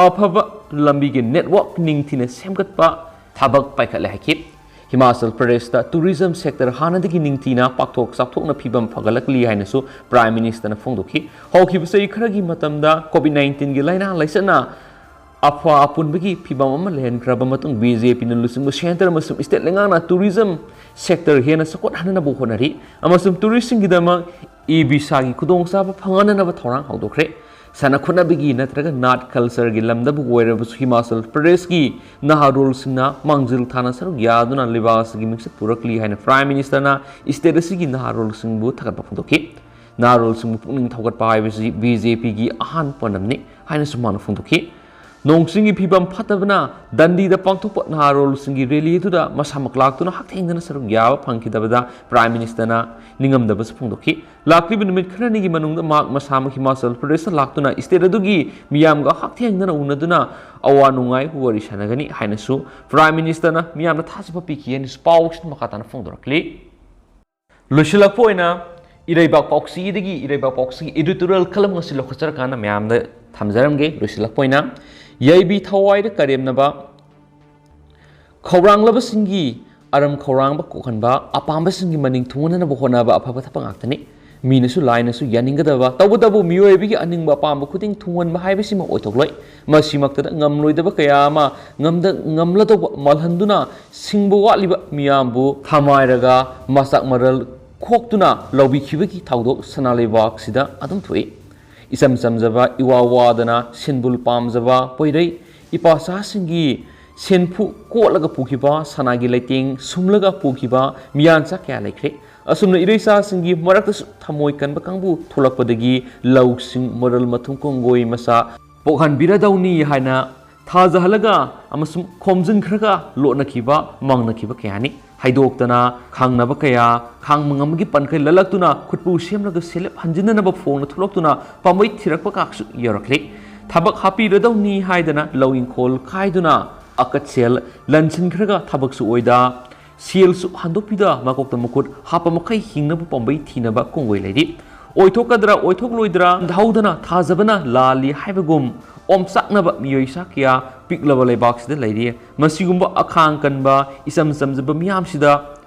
ꯑꯐꯕ ꯂꯝꯕꯤꯒꯤ ꯅꯦꯠꯋꯥꯔꯛ ꯅꯤꯡꯊꯤꯅ ꯁꯦꯝꯒꯠꯄ ꯊꯕꯛ ꯄꯥꯏꯈꯠꯂꯦ ꯍꯥꯏꯈꯤ꯫ ꯍꯤꯃꯥꯆꯜ ꯄ꯭ꯔꯗꯦꯁꯇ ꯇꯨꯔꯤꯖꯝ ꯁꯦꯛꯇꯔ ꯍꯥꯟꯅꯗꯒꯤ ꯅꯤꯡꯊꯤꯅ ꯄꯥꯛꯊꯣꯛ ꯆꯥꯎꯊꯣꯛꯅ ꯐꯤꯕꯝ ꯐꯒꯠꯂꯛꯂꯤ ꯍꯥꯏꯅꯁꯨ ꯄ꯭ꯔꯥꯏꯝ ꯃꯤꯅꯤꯁꯇꯔꯅ ꯐꯣꯡꯗꯣꯛꯈꯤ꯫ ꯍꯧꯈꯤꯕ ꯆꯍꯤ ꯈꯔꯒꯤ ꯃꯇꯝꯗ ꯀꯣꯚꯤꯗ ꯅꯥꯏꯟꯇꯤꯟꯒꯤ ꯂꯥꯏꯅꯥ ꯂꯥꯏꯆꯠꯅ ꯑꯐ ꯑꯄꯨꯟꯕꯒꯤ ꯐꯤꯕꯝ ꯑꯃ ꯂꯩꯍꯟꯈ꯭ꯔꯕ ꯃꯇꯨꯡ, ꯕꯤ ꯖꯦ ꯄꯤꯅ ꯂꯨꯆꯤꯡꯕ ꯁꯦꯟꯇꯔ ꯑꯃꯁꯨꯡ ꯁ꯭ꯇꯦꯠ ꯂꯩꯉꯥꯛꯅ ꯇꯨꯔꯤꯖꯝ ꯁꯦꯛꯇꯔ ꯍꯦꯟꯅ ꯆꯥꯎꯈꯠꯍꯟꯅꯕ ꯍꯣꯠꯅꯔꯤ ꯑꯃꯁꯨꯡ ꯇꯨꯔꯤꯁꯁꯤꯡꯒꯤꯗꯃꯛ ꯏ ꯚꯤꯁꯥꯒꯤ ꯈꯨꯗꯣꯡꯆꯥꯕ ꯐꯪꯍꯟꯅꯅꯕ ꯊꯧꯔꯥꯡ ꯍꯧꯗꯣꯛꯈ꯭ꯔꯦ꯫ ꯁꯥꯟꯅ ꯈꯣꯠꯅꯕꯒꯤ ꯅꯠꯇ꯭ꯔꯒ ꯅꯥꯠ ꯀꯜꯆꯔꯒꯤ ꯂꯝꯗꯕꯨ ꯑꯣꯏꯔꯕꯁꯨ ꯍꯤꯃꯥꯆꯜ ꯄ꯭ꯔꯗꯦꯁꯀꯤ ꯅꯍꯥꯔꯣꯜꯁꯤꯡꯅ ꯃꯥꯡꯖꯤꯜ ꯊꯥꯅ ꯁꯔꯨꯛ ꯌꯥꯗꯨꯅ ꯂꯩꯕꯥꯛ ꯑꯁꯤꯒꯤ ꯃꯤꯡꯆꯠ ꯄꯨꯔꯛꯂꯤ ꯍꯥꯏꯅ ꯄ꯭ꯔꯥꯏꯝ ꯃꯤꯅꯤꯁꯇꯔꯅ ꯁ꯭ꯇꯦꯠ ꯑꯁꯤꯒꯤ ꯅꯍꯥꯔꯣꯜꯁꯤꯡꯕꯨ ꯊꯥꯒꯠꯄ ꯐꯣꯡꯗꯣꯛꯈꯤ꯫ ꯅꯍꯥꯔꯣꯜꯁꯤꯡꯕꯨ ꯄꯨꯛꯅꯤꯡ ꯊꯧꯒꯠꯄ ꯍꯥꯏꯕꯁꯤ ꯕꯤ ꯖꯦ ꯄꯤꯒꯤ ꯑꯍꯥꯟꯕ ꯄꯣꯠꯂꯝꯅꯤ ꯍꯥꯏꯅꯁꯨ ꯃꯥꯅ ꯐꯣꯡꯗꯣꯛꯈꯤ꯫ ꯅꯣꯡ ꯆꯤꯡꯒꯤ ꯐꯤꯕꯝ ꯐꯠꯇꯕꯅ ꯗꯟꯗꯤꯗ ꯄꯥꯡꯊꯣꯛꯄ ꯅꯍꯥꯔꯣꯜꯁꯤꯡꯒꯤ ꯔꯦꯂꯤ ꯑꯗꯨꯗ ꯃꯁꯥꯃꯛ ꯂꯥꯛꯇꯨꯅ ꯍꯛꯊꯦꯡꯅꯅ ꯁꯔꯨꯛ ꯌꯥꯕ ꯐꯪꯈꯤꯗꯕꯗ ꯄ꯭ꯔꯥꯏꯝ ꯃꯤꯅꯤꯁꯇꯔꯅ ꯅꯤꯡꯉꯝꯗꯕꯁꯨ ꯐꯣꯡꯗꯣꯛꯈꯤ꯫ ꯂꯥꯛꯂꯤꯕ ꯅꯨꯃꯤꯠ ꯈꯔꯅꯤꯒꯤ ꯃꯅꯨꯡꯗ ꯃꯍꯥꯛ ꯃꯁꯥꯃꯛ ꯍꯤꯃꯥꯆꯜ ꯄ꯭ꯔꯗꯦꯁꯇ ꯂꯥꯛꯇꯨꯅ ꯁ꯭ꯇꯦꯠ ꯑꯗꯨꯒꯤ ꯃꯤꯌꯥꯝꯒ ꯍꯛꯊꯦꯡꯅꯅ ꯎꯅꯗꯨꯅ ꯑꯋꯥ ꯅꯨꯡꯉꯥꯏ ꯋꯥꯔꯤ ꯁꯥꯟꯅꯒꯅꯤ ꯍꯥꯏꯅꯁꯨ ꯄ꯭ꯔꯥꯏꯝ ꯃꯤꯅꯤꯁꯇꯔꯅ ꯃꯤꯌꯥꯝꯗ ꯊꯥꯖꯕ ꯄꯤꯈꯤ ꯍꯥꯏꯅꯁꯨ ꯄꯥꯎꯁꯤꯡ ꯃꯈꯥ ꯇꯥꯅ ꯐꯣꯡꯗꯣꯔꯛꯂꯤ꯫ ꯂꯣꯏꯁꯤꯜꯂꯛꯄ ꯑꯣꯏꯅ ꯏꯔꯩꯕꯥꯛ ꯄꯥꯎꯆꯦꯗꯒꯤ ꯏꯔꯩꯕꯥꯛ ꯄꯥꯎꯆꯦꯒꯤ editorial column ꯑꯁꯤ ꯂꯧꯈꯠꯆꯔꯀꯥꯟꯗ ꯃꯌꯥꯝꯗ ꯊꯝꯖꯔꯝꯒꯦ꯫ ꯂꯣꯏꯁꯤꯜꯂꯛꯄ ꯑꯣꯏꯅ ꯌꯥꯏꯕꯤ ꯊꯋꯥꯏꯗ ꯀꯔꯦꯝꯅꯕ, ꯈꯧꯔꯥꯡꯂꯕꯁꯤꯡꯒꯤ ꯑꯔꯝ ꯈꯧꯔꯥꯡꯕ ꯀꯣꯛꯍꯟꯕ, ꯑꯄꯥꯝꯕꯁꯤꯡꯒꯤ ꯃꯅꯤꯡ ꯊꯨꯡꯍꯟꯅꯕ ꯍꯣꯠꯅꯕ ꯑꯐꯕ ꯊꯕꯛ ꯉꯥꯛꯇꯅꯤ꯫ ꯃꯤꯅꯁꯨ ꯂꯥꯏꯅꯁꯨ ꯌꯥꯅꯤꯡꯒꯗꯕ, ꯇꯧꯕꯇꯕꯨ ꯃꯤꯑꯣꯏꯕꯒꯤ ꯑꯅꯤꯡꯕ ꯑꯄꯥꯝꯕ ꯈꯨꯗꯤꯡ ꯊꯨꯡꯍꯟꯕ ꯍꯥꯏꯕꯁꯤꯃ ꯑꯣꯏꯊꯣꯛꯂꯣꯏ꯫ ꯃꯁꯤꯃꯛꯇꯗ ꯉꯝꯂꯣꯏꯗꯕ ꯀꯌꯥ ꯑꯃ ꯉꯝꯗ ꯉꯝꯂꯗꯧꯕ ꯃꯥꯜꯍꯟꯗꯨꯅ ꯁꯤꯡꯕ ꯋꯥꯠꯂꯤꯕ ꯃꯤꯌꯥꯝꯕꯨ ꯊꯃꯥꯏꯔꯒ ꯃꯆꯥꯛ ꯃꯔꯜ ꯈꯣꯛꯇꯨꯅ ꯂꯧꯕꯤꯈꯤꯕꯒꯤ ꯊꯧꯗꯣꯛ ꯁꯅꯥ ꯂꯩꯕꯥꯛꯁꯤꯗ ꯑꯗꯨꯝ ꯊꯣꯛꯏ꯫ ꯏꯆꯝ ꯆꯝꯖꯕ, ꯏꯋꯥ ꯋꯥꯗꯅ ꯁꯤꯟꯕꯨꯜ ꯄꯥꯝꯖꯕ ꯄꯣꯏꯔꯩ ꯏꯄꯥꯆꯥꯁꯤꯡꯒꯤ ꯁꯦꯟꯐꯨ ꯀꯣꯠꯂꯒ ꯄꯨꯈꯤꯕ, ꯁꯅꯥꯒꯤ ꯂꯩꯇꯦꯡ ꯁꯨꯝꯂꯒ ꯄꯨꯈꯤꯕ ꯃꯤꯌꯥꯟꯆꯥ ꯀꯌꯥ ꯂꯩꯈ꯭ꯔꯦ꯫ ꯑꯁꯨꯝꯅ ꯏꯔꯩꯆꯥꯁꯤꯡꯒꯤ ꯃꯔꯛꯇꯁꯨ ꯊꯃꯣꯏ ꯀꯟꯕ ꯀꯥꯡꯕꯨ ꯊꯣꯛꯂꯛꯄꯗꯒꯤ ꯂꯧꯁꯤꯡ, ꯃꯔꯜ ꯃꯊꯨꯝ ꯀꯣꯡꯒꯣꯏ ꯃꯆꯥ ꯄꯣꯛꯍꯟꯕꯤꯔꯗꯧꯅꯤ ꯍꯥꯏꯅ ꯊꯥꯖꯍꯜꯂꯒ ꯑꯃꯁꯨꯡ ꯈꯣꯝꯖꯤꯟꯈ꯭ꯔꯒ ꯂꯣꯠꯅꯈꯤꯕ, ꯃꯪꯅꯈꯤꯕ ꯀꯌꯥꯅꯤ꯫ ꯍꯩꯗꯣꯛꯇꯅ ꯈꯪꯅꯕ ꯀꯌꯥ, ꯈꯥꯡꯕ ꯉꯝꯕꯒꯤ ꯄꯟꯈꯩ ꯂꯜꯂꯛꯇꯨꯅ ꯈꯨꯠꯄꯨ ꯁꯦꯝꯂꯒ ꯁꯦꯜꯂꯦꯞ ꯍꯟꯖꯤꯟꯅꯅꯕ ꯐꯣꯡꯅ ꯊꯣꯛꯂꯛꯇꯨꯅ ꯄꯥꯝꯕꯩ ꯊꯤꯔꯛꯄ ꯀꯥꯛꯁꯨ ꯌꯧꯔꯛꯂꯤ꯫ ꯊꯕꯛ ꯍꯥꯞꯄꯤꯔꯗꯧꯅꯤ ꯍꯥꯏꯗꯅ ꯂꯧ ꯏꯪꯈꯣꯜ ꯈꯥꯏꯗꯨꯅ ꯑꯀꯠꯁꯦꯜ ꯂꯟꯁꯤꯟꯈ꯭ꯔꯒ ꯊꯕꯛꯁꯨ ꯑꯣꯏꯗ, ꯁꯦꯜꯁꯨ ꯍꯟꯗꯣꯛꯄꯤꯗ ꯃꯀꯣꯛꯇ ꯃꯈꯨꯠ ꯍꯥꯞꯄ ꯃꯈꯩ ꯍꯤꯡꯅꯕ ꯄꯥꯝꯕꯩ ꯊꯤꯅꯕ ꯀꯣꯡꯒꯣꯏ ꯂꯩꯔꯤ꯫ ꯑꯣꯏꯊꯣꯛꯀꯗ꯭ꯔꯥ ꯑꯣꯏꯊꯣꯛꯂꯣꯏꯗ꯭ꯔꯥ ꯍꯧꯗꯅ ꯊꯥꯖꯕꯅ ꯂꯥꯜꯂꯤ ꯍꯥꯏꯕꯒꯨꯝ ꯑꯣꯝꯆꯥꯛꯅꯕ ꯃꯤꯑꯣꯏ ꯁꯥ ꯀꯌꯥ ꯄꯤꯛꯂꯕ ꯂꯩꯕꯥꯛꯁꯤꯗ ꯂꯩꯔꯤ꯫ ꯃꯁꯤꯒꯨꯝꯕ ꯑꯈꯥꯡ ꯀꯟꯕ ꯏꯆꯝ ꯆꯝꯖꯕ ꯃꯤꯌꯥꯝꯁꯤꯗ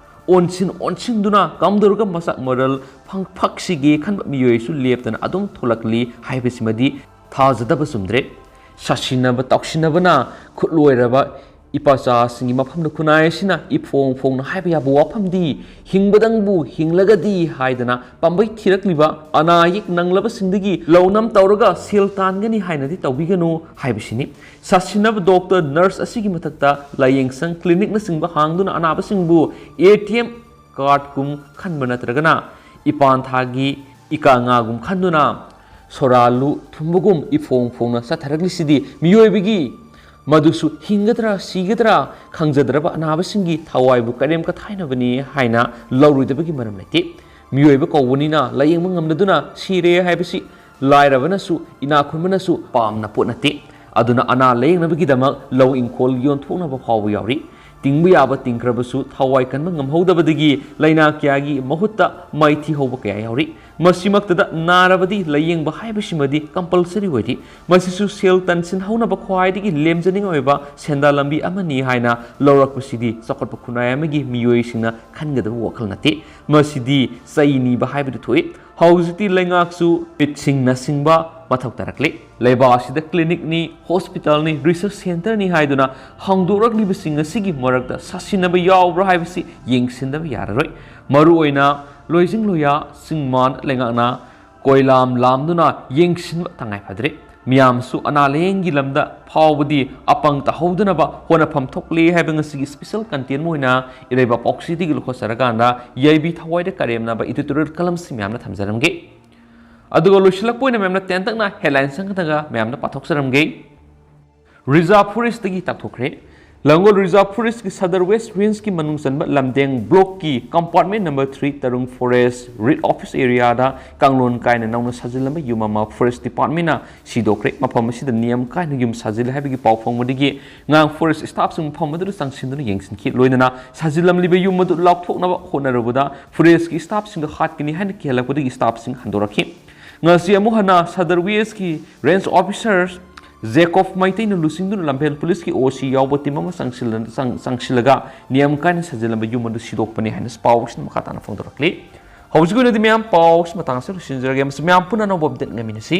ꯑꯣꯟꯁꯤꯟ ꯑꯣꯟꯁꯤꯟꯗꯨꯅ ꯀꯝꯗꯧꯔꯒ ꯃꯁꯛ ꯃꯔꯜ ꯐꯪ-, ꯐꯛꯁꯤꯒꯦ ꯈꯟꯕ ꯃꯤꯑꯣꯏꯁꯨ ꯂꯦꯞꯇꯅ ꯑꯗꯨꯝ ꯊꯣꯛꯂꯛꯂꯤ ꯍꯥꯏꯕꯁꯤꯃꯗꯤ ꯊꯥꯖꯗꯕ ꯆꯨꯝꯗ꯭ꯔꯦ꯫ ꯁꯥꯁꯤꯟꯅꯕ ꯇꯥꯎꯁꯤꯟꯅꯕꯅ ꯈꯨꯠꯂꯣꯏꯔꯕ ꯏꯄꯥꯆꯥꯁꯤꯡꯒꯤ ꯃꯐꯝꯗ ꯈꯨꯟꯅꯥꯏ ꯑꯁꯤꯅ ꯏꯐꯣꯡ ꯐꯣꯡꯅ ꯍꯥꯏꯕ ꯌꯥꯕ ꯋꯥꯐꯝꯗꯤ, ꯍꯤꯡꯕꯗꯪꯕꯨ ꯍꯤꯡꯂꯒꯗꯤ ꯍꯥꯏꯗꯅ ꯄꯥꯝꯕꯩ ꯊꯤꯔꯛꯂꯤꯕ ꯑꯅꯥ ꯑꯌꯦꯛ ꯅꯪꯂꯕꯁꯤꯡꯗꯒꯤ ꯂꯧꯅꯝ ꯇꯧꯔꯒ ꯁꯦꯜ ꯇꯥꯟꯒꯅꯤ ꯍꯥꯏꯅꯗꯤ ꯇꯧꯕꯤꯒꯅꯨ ꯍꯥꯏꯕꯁꯤꯅꯤ꯫ ꯁꯥꯁꯤꯟꯅꯕ ꯗꯣꯛꯇꯔ, ꯅꯔꯁ ꯑꯁꯤꯒꯤ ꯃꯊꯛꯇ ꯂꯥꯏꯌꯦꯡꯁꯪ, ꯀ꯭ꯂꯤꯅꯤꯛꯅꯆꯤꯡꯕ ꯍꯥꯡꯗꯨꯅ ꯑꯅꯥꯕꯁꯤꯡꯕꯨ ꯑꯦ ꯇꯤ ꯑꯦꯝ ꯀꯥꯔꯠꯀꯨꯝ ꯈꯟꯕ ꯅꯠꯇ꯭ꯔꯒꯅ ꯏꯄꯥꯟ ꯊꯥꯒꯤ ꯏꯀꯥ ꯉꯥꯒꯨꯝ ꯈꯟꯗꯨꯅ ꯁꯣꯔꯥ ꯂꯨ ꯊꯨꯝꯕꯒꯨꯝ ꯏꯐꯣꯡ ꯐꯣꯡꯅ ꯆꯠꯊꯔꯛꯂꯤꯁꯤꯗꯤ ꯃꯤꯑꯣꯏꯕꯒꯤ ꯃꯗꯨꯁꯨ ꯍꯤꯡꯒꯗ꯭ꯔꯥ ꯁꯤꯒꯗ꯭ꯔꯥ ꯈꯪꯖꯗ꯭ꯔꯕ ꯑꯅꯥꯕꯁꯤꯡꯒꯤ ꯊꯋꯥꯏꯕꯨ ꯀꯔꯦꯝ ꯀꯊꯥꯏꯅꯕꯅꯤ ꯍꯥꯏꯅ ꯂꯧꯔꯣꯏꯗꯕꯒꯤ ꯃꯔꯝ ꯂꯩꯇꯦ꯫ ꯃꯤꯑꯣꯏꯕ ꯀꯧꯕꯅꯤꯅ ꯂꯥꯌꯦꯡꯕ ꯉꯝꯅꯗꯨꯅ ꯁꯤꯔꯦ ꯍꯥꯏꯕꯁꯤ ꯂꯥꯏꯔꯕꯅꯁꯨ ꯏꯅꯥꯛ ꯈꯨꯟꯕꯅꯁꯨ ꯄꯥꯝꯅ ꯄꯣꯠ ꯅꯠꯇꯦ꯫ ꯑꯗꯨꯅ ꯑꯅꯥ ꯂꯥꯌꯦꯡꯅꯕꯒꯤꯗꯃꯛ ꯂꯧ ꯏꯪꯈꯣꯜ ꯌꯣꯟꯊꯣꯛꯅꯕ ꯐꯥꯎꯕ ꯌꯥꯎꯔꯤ꯫ ꯇꯤꯡꯕ ꯌꯥꯕ ꯇꯤꯡꯈ꯭ꯔꯕꯁꯨ ꯊꯋꯥꯏ ꯀꯟꯕ ꯉꯝꯍꯧꯗꯕꯗꯒꯤ ꯂꯥꯏꯅꯥ ꯀꯌꯥꯒꯤ ꯃꯍꯨꯠꯇ ꯃꯥꯏ ꯊꯤꯍꯧꯕ ꯀꯌꯥ ꯌꯥꯎꯔꯤ꯫ ꯃꯁꯤꯃꯛꯇꯗ ꯅꯥꯔꯕꯗꯤ ꯂꯥꯌꯦꯡꯕ ꯍꯥꯏꯕꯁꯤꯃꯗꯤ ꯀꯝꯄꯜꯁꯔꯤ ꯑꯣꯏꯔꯤ꯫ ꯃꯁꯤꯁꯨ ꯁꯦꯜ ꯇꯥꯟꯁꯤꯟꯍꯧꯅꯕ ꯈ꯭ꯋꯥꯏꯗꯒꯤ ꯂꯦꯝꯖꯅꯤꯡꯉꯥꯏ ꯑꯣꯏꯕ ꯁꯦꯟꯗꯥꯟ ꯂꯝꯕꯤ ꯑꯃꯅꯤ ꯍꯥꯏꯅ ꯂꯧꯔꯛꯄꯁꯤꯗꯤ ꯆꯥꯎꯈꯠꯄ ꯈꯨꯟꯅꯥꯏ ꯑꯃꯒꯤ ꯃꯤꯑꯣꯏꯁꯤꯡꯅ ꯈꯟꯒꯗꯕ ꯋꯥꯈꯜ ꯅꯠꯇꯦ꯫ ꯃꯁꯤꯗꯤ ꯆꯩ ꯅꯤꯕ ꯍꯥꯏꯕꯗꯨ ꯊꯣꯛꯏ꯫ ꯍꯧꯖꯤꯛꯇꯤ ꯂꯩꯉꯥꯛꯁꯨ ꯃꯤꯠꯁꯤꯡꯅ ꯁꯤꯡꯕ ꯃꯊꯧ ꯇꯥꯔꯛꯂꯤ꯫ ꯂꯩꯕꯥꯛ ꯑꯁꯤꯗ ꯀ꯭ꯂꯤꯅꯤꯛꯅꯤ, ꯍꯣꯁꯄꯤꯇꯥꯜꯅꯤ, ꯔꯤꯁꯔꯁ ꯁꯦꯟꯇꯔꯅꯤ ꯍꯥꯏꯗꯨꯅ ꯍꯥꯡꯗꯣꯔꯛꯂꯤꯕꯁꯤꯡ ꯑꯁꯤꯒꯤ ꯃꯔꯛꯇ ꯁꯥꯁꯤꯟꯅꯕ ꯌꯥꯎꯕ꯭ꯔꯥ ꯍꯥꯏꯕꯁꯤ ꯌꯦꯡꯁꯤꯟꯗꯕ ꯌꯥꯔꯔꯣꯏ꯫ ꯃꯔꯨꯑꯣꯏꯅ ꯂꯣꯏꯖꯤꯡ ꯂꯣꯌꯥ, ꯆꯤꯡꯃꯥꯟ ꯂꯩꯉꯥꯛꯅ ꯀꯣꯏꯂꯥꯝ ꯂꯥꯝꯗꯨꯅ ꯌꯦꯡꯁꯤꯟꯕ ꯇꯉꯥꯏ ꯐꯗ꯭ꯔꯦ꯫ ꯃꯤꯌꯥꯝꯁꯨ ꯑꯅꯥ ꯂꯥꯌꯦꯡꯒꯤ ꯂꯝꯗ ꯐꯥꯎꯕꯗꯤ ꯑꯄꯪ ꯇꯥꯍꯧꯗꯅꯕ ꯍꯣꯠꯅꯐꯝ ꯊꯣꯛꯂꯦ ꯍꯥꯏꯕ ꯉꯁꯤꯒꯤ ꯁ꯭ꯄꯦꯁꯦꯜ ꯀꯟꯇꯦꯟ ꯑꯣꯏꯅ ꯏꯔꯩꯕꯥꯛ ꯄꯥꯎꯁꯤꯗꯒꯤ ꯂꯧꯈꯠꯆꯔꯀꯥꯟꯗ ꯌꯥꯏꯕꯤ ꯊꯋꯥꯏꯗ ꯀꯔꯦꯝꯅꯕ ꯏꯗꯤꯇꯣꯔꯤꯌꯦꯜ ꯀꯂꯝꯁꯤ ꯃꯌꯥꯝꯅ ꯊꯝꯖꯔꯝꯒꯦ꯫ ꯑꯗꯨꯒ ꯂꯣꯏꯁꯤꯜꯂꯛꯄ ꯑꯣꯏꯅ ꯃꯌꯥꯝꯅ ꯇꯦꯟꯇꯛꯅ headline ꯁꯪꯒꯗꯒ ꯃꯌꯥꯝꯗ ꯄꯥꯊꯣꯛꯆꯔꯝꯒꯦ꯫ Reserve Forest ꯇꯒꯤ ꯇꯥꯛꯊꯣꯛꯈ꯭ꯔꯦ꯫ ꯂꯥꯡꯒꯣꯜ Reserve Forest ꯀꯤ Sadar West Range ꯀꯤ ꯃꯅꯨꯡ ꯆꯟꯕ ꯂꯝꯗꯦꯡ block ꯀꯤ compartment number three ꯇꯔꯨꯡ forest read office area ꯗ ꯀꯥꯡꯂꯣꯟ ꯀꯥꯏꯅ ꯅꯧꯅ ꯁꯥꯖꯤꯜꯂꯝꯕ ꯌꯨꯝ ꯑꯃ forest department ꯅ ꯁꯤꯗꯣꯛꯈ꯭ꯔꯦ꯫ ꯃꯐꯝ ꯑꯁꯤꯗ ꯅꯤꯌꯝ ꯀꯥꯏꯅ ꯌꯨꯝ ꯁꯥꯖꯤꯜꯂꯦ ꯍꯥꯏꯕꯒꯤ ꯄꯥꯎ ꯐꯪꯕꯗꯒꯤ ꯉꯔꯥꯡ forest staff ꯁꯤꯡ ꯃꯐꯝ ꯑꯗꯨꯗ ꯆꯪꯁꯤꯟꯗꯨꯅ ꯌꯦꯡꯁꯤꯟꯈꯤ꯫ ꯂꯣꯏꯅꯅ ꯁꯥꯖꯤꯜꯂꯝꯂꯤꯕ ꯌꯨꯝ ꯑꯗꯨ ꯂꯥꯎꯊꯣꯛꯅꯕ ꯍꯣꯠꯅꯔꯨꯕꯗ forest ꯀꯤ staff ꯁꯤꯡꯗ ꯍꯥꯠꯀꯅꯤ ꯍꯥꯏꯅ ꯀꯤꯍꯜꯂꯛꯄꯗꯒꯤ staff ꯁꯤꯡ ꯍꯟꯗꯣꯔꯛꯈꯤ꯫ ꯉꯁꯤ ꯑꯃꯨꯛ ꯍꯟꯅ Sadar West ꯀꯤ range officer ꯖꯦꯀꯣꯕ ꯃꯩꯇꯩꯅ ꯂꯨꯆꯤꯡꯗꯨꯅ ꯂꯝꯐꯦꯜ police ꯀꯤ O C ꯌꯥꯎꯕ team ꯑꯃ ꯆꯪꯁꯤꯜꯂ-, ꯆꯪ-, ꯆꯪꯁꯤꯜꯂꯒ ꯅꯤꯌꯝ ꯀꯥꯏꯅ ꯁꯥꯖꯤꯜꯂꯝꯕ ꯌꯨꯝ ꯑꯗꯨ ꯁꯤꯗꯣꯛꯄꯅꯤ ꯍꯥꯏꯅ ꯄꯥꯎꯁꯤꯅ ꯃꯈꯥ ꯇꯥꯅ ꯐꯣꯡꯗꯣꯔꯛꯂꯤ꯫ ꯍꯧꯖꯤꯛꯀꯤ ꯑꯣꯏꯅꯗꯤ ꯃꯌꯥꯝ ꯄꯥꯎꯁꯤ ꯃꯇꯥꯡ ꯑꯁꯤꯗ ꯂꯣꯏꯁꯤꯟꯖꯔꯒꯦ꯫ ꯑꯃꯁꯨꯡ ꯃꯌꯥꯝ ꯄꯨꯟꯅ ꯑꯅꯧꯕ update ꯉꯥꯏꯃꯤꯟꯅꯁꯤ꯫